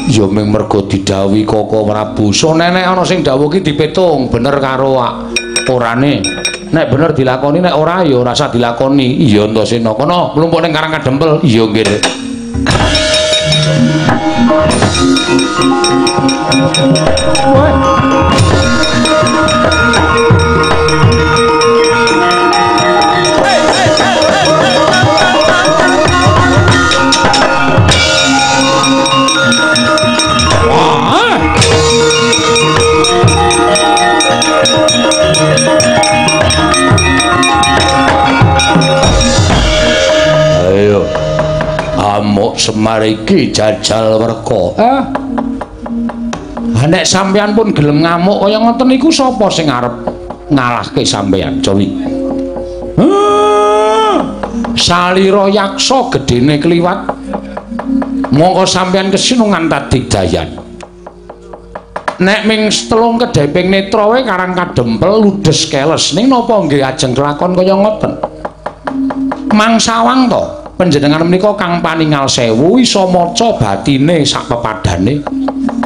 ya ming mergo didhawuhi Koko Prabu. Sonenek ana sing dawuh ki dipetung bener karo orane. Nek bener dilakoni, nek ora ya ora usah dilakoni. Iya Antasena, kono mlumpuk ning Karang Kadempel. Iya nggih. Ayo amuk Semar iki jajal werka. Nek sampeyan pun gelem ngamuk kaya ngoten niku sapa sing arep ngalahke sampeyan, Jawi? Salira yaksa gedene kliwat. Monggo sampeyan kesinungan tadigdayan. Nek ming telung kedheping netra wae Karang Kadempel ludes keles. Ning napa nggih ajeng kelakon kaya ngoten? Mang sawang to, panjenengan menika kang paningal sewu iso maca batine sak pepadane.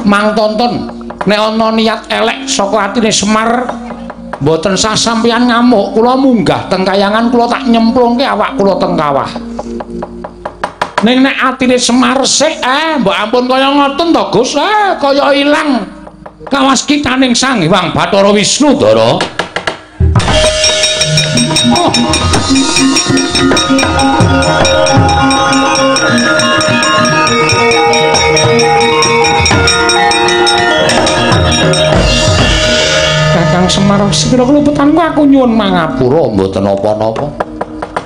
Mang tonton, nek ana niat elek saka atine Semar mboten sah sampeyan ngamuk, kula munggah teng kayangan kula tak nyemplungke awak kula teng kawah. Ning nek atine Semar resik, mbok ampun kaya ngoten to Gus, kaya ilang kawaskitaning Sang Hyang Bathara Wisnu, Ndara. Oh. Kakang Semar sepira keluputanku aku nyuwun mangapura mboten napa-napa.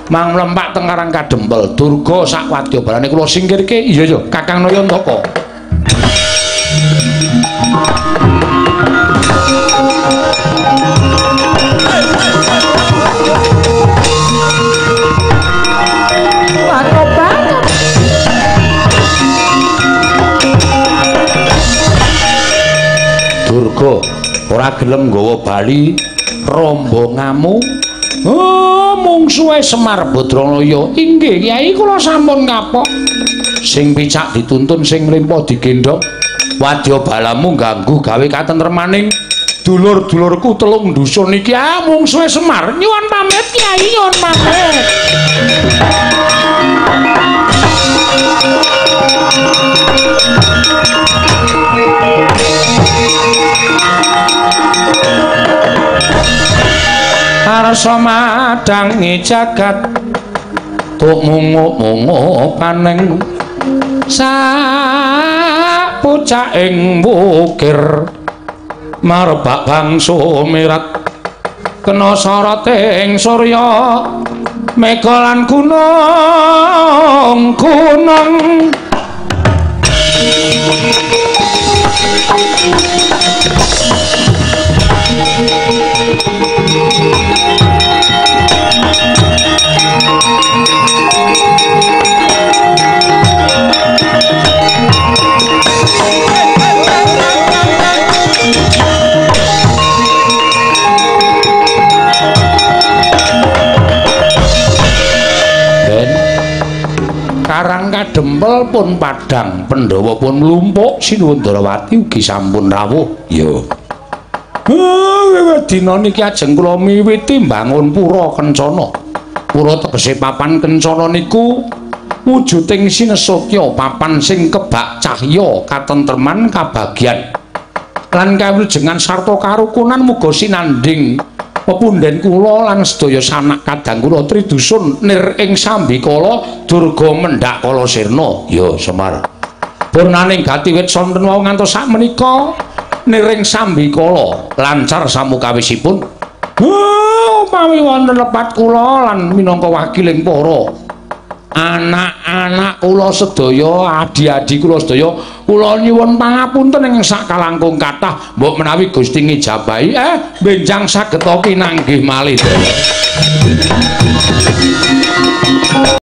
Mang mlempak teng Karang Kadempel, Durga sak wadyabalane kula singkirke. Iya ya, Kakang Nayantaka. Durga ora gelem nggawa bali rombongamu. Oh, mungsuhe Semar Badranaya. Inggih, Kyai, kula sampun kapok. Sing picak dituntun, sing mlempo digendhong. Wadyabalamu ganggu gawe katentremaning dulur-dulurku telung dusun iki. Ah, mungsuhe Semar. Nyuwun pamit, Kyai, nyuwun pamit. Arsa madangi jagat tuk mungu-mungu paneng sak pucaking wukir marbak bangsa mirat kena soroting surya mega lan gunung-gunung. Ben Karang Kadempel pun padhang, Pandhawa pun mlumpuk, Sinuwun Darawati ugi sampun rawuh. Ya. Dina niki ajeng kula miwiti mbangun pura kencana. Pura tegese papan kencana niku wujuding sinesatya, papan sing kebak cahya katentreman kabagyan lan kawilujengan sarta karukunan muga sinandhing pepundhen kula lan sedaya sanak kadang kula tridusun nir ing sambikala durga mendhak kala sirna. Ya Semar. Purnaning gati wit sonten wau ngantos sakmenika niring sambikala lancar samukawisipun. Upami wonten lepat kula lan minangka wakiling para anak-anak kula sedaya, adi-adi kula sedaya, kula nyuwun pangapunten ing sakalangkung kathah mbok menawi Gusti ngijabahi benjang saged pinanggih malih.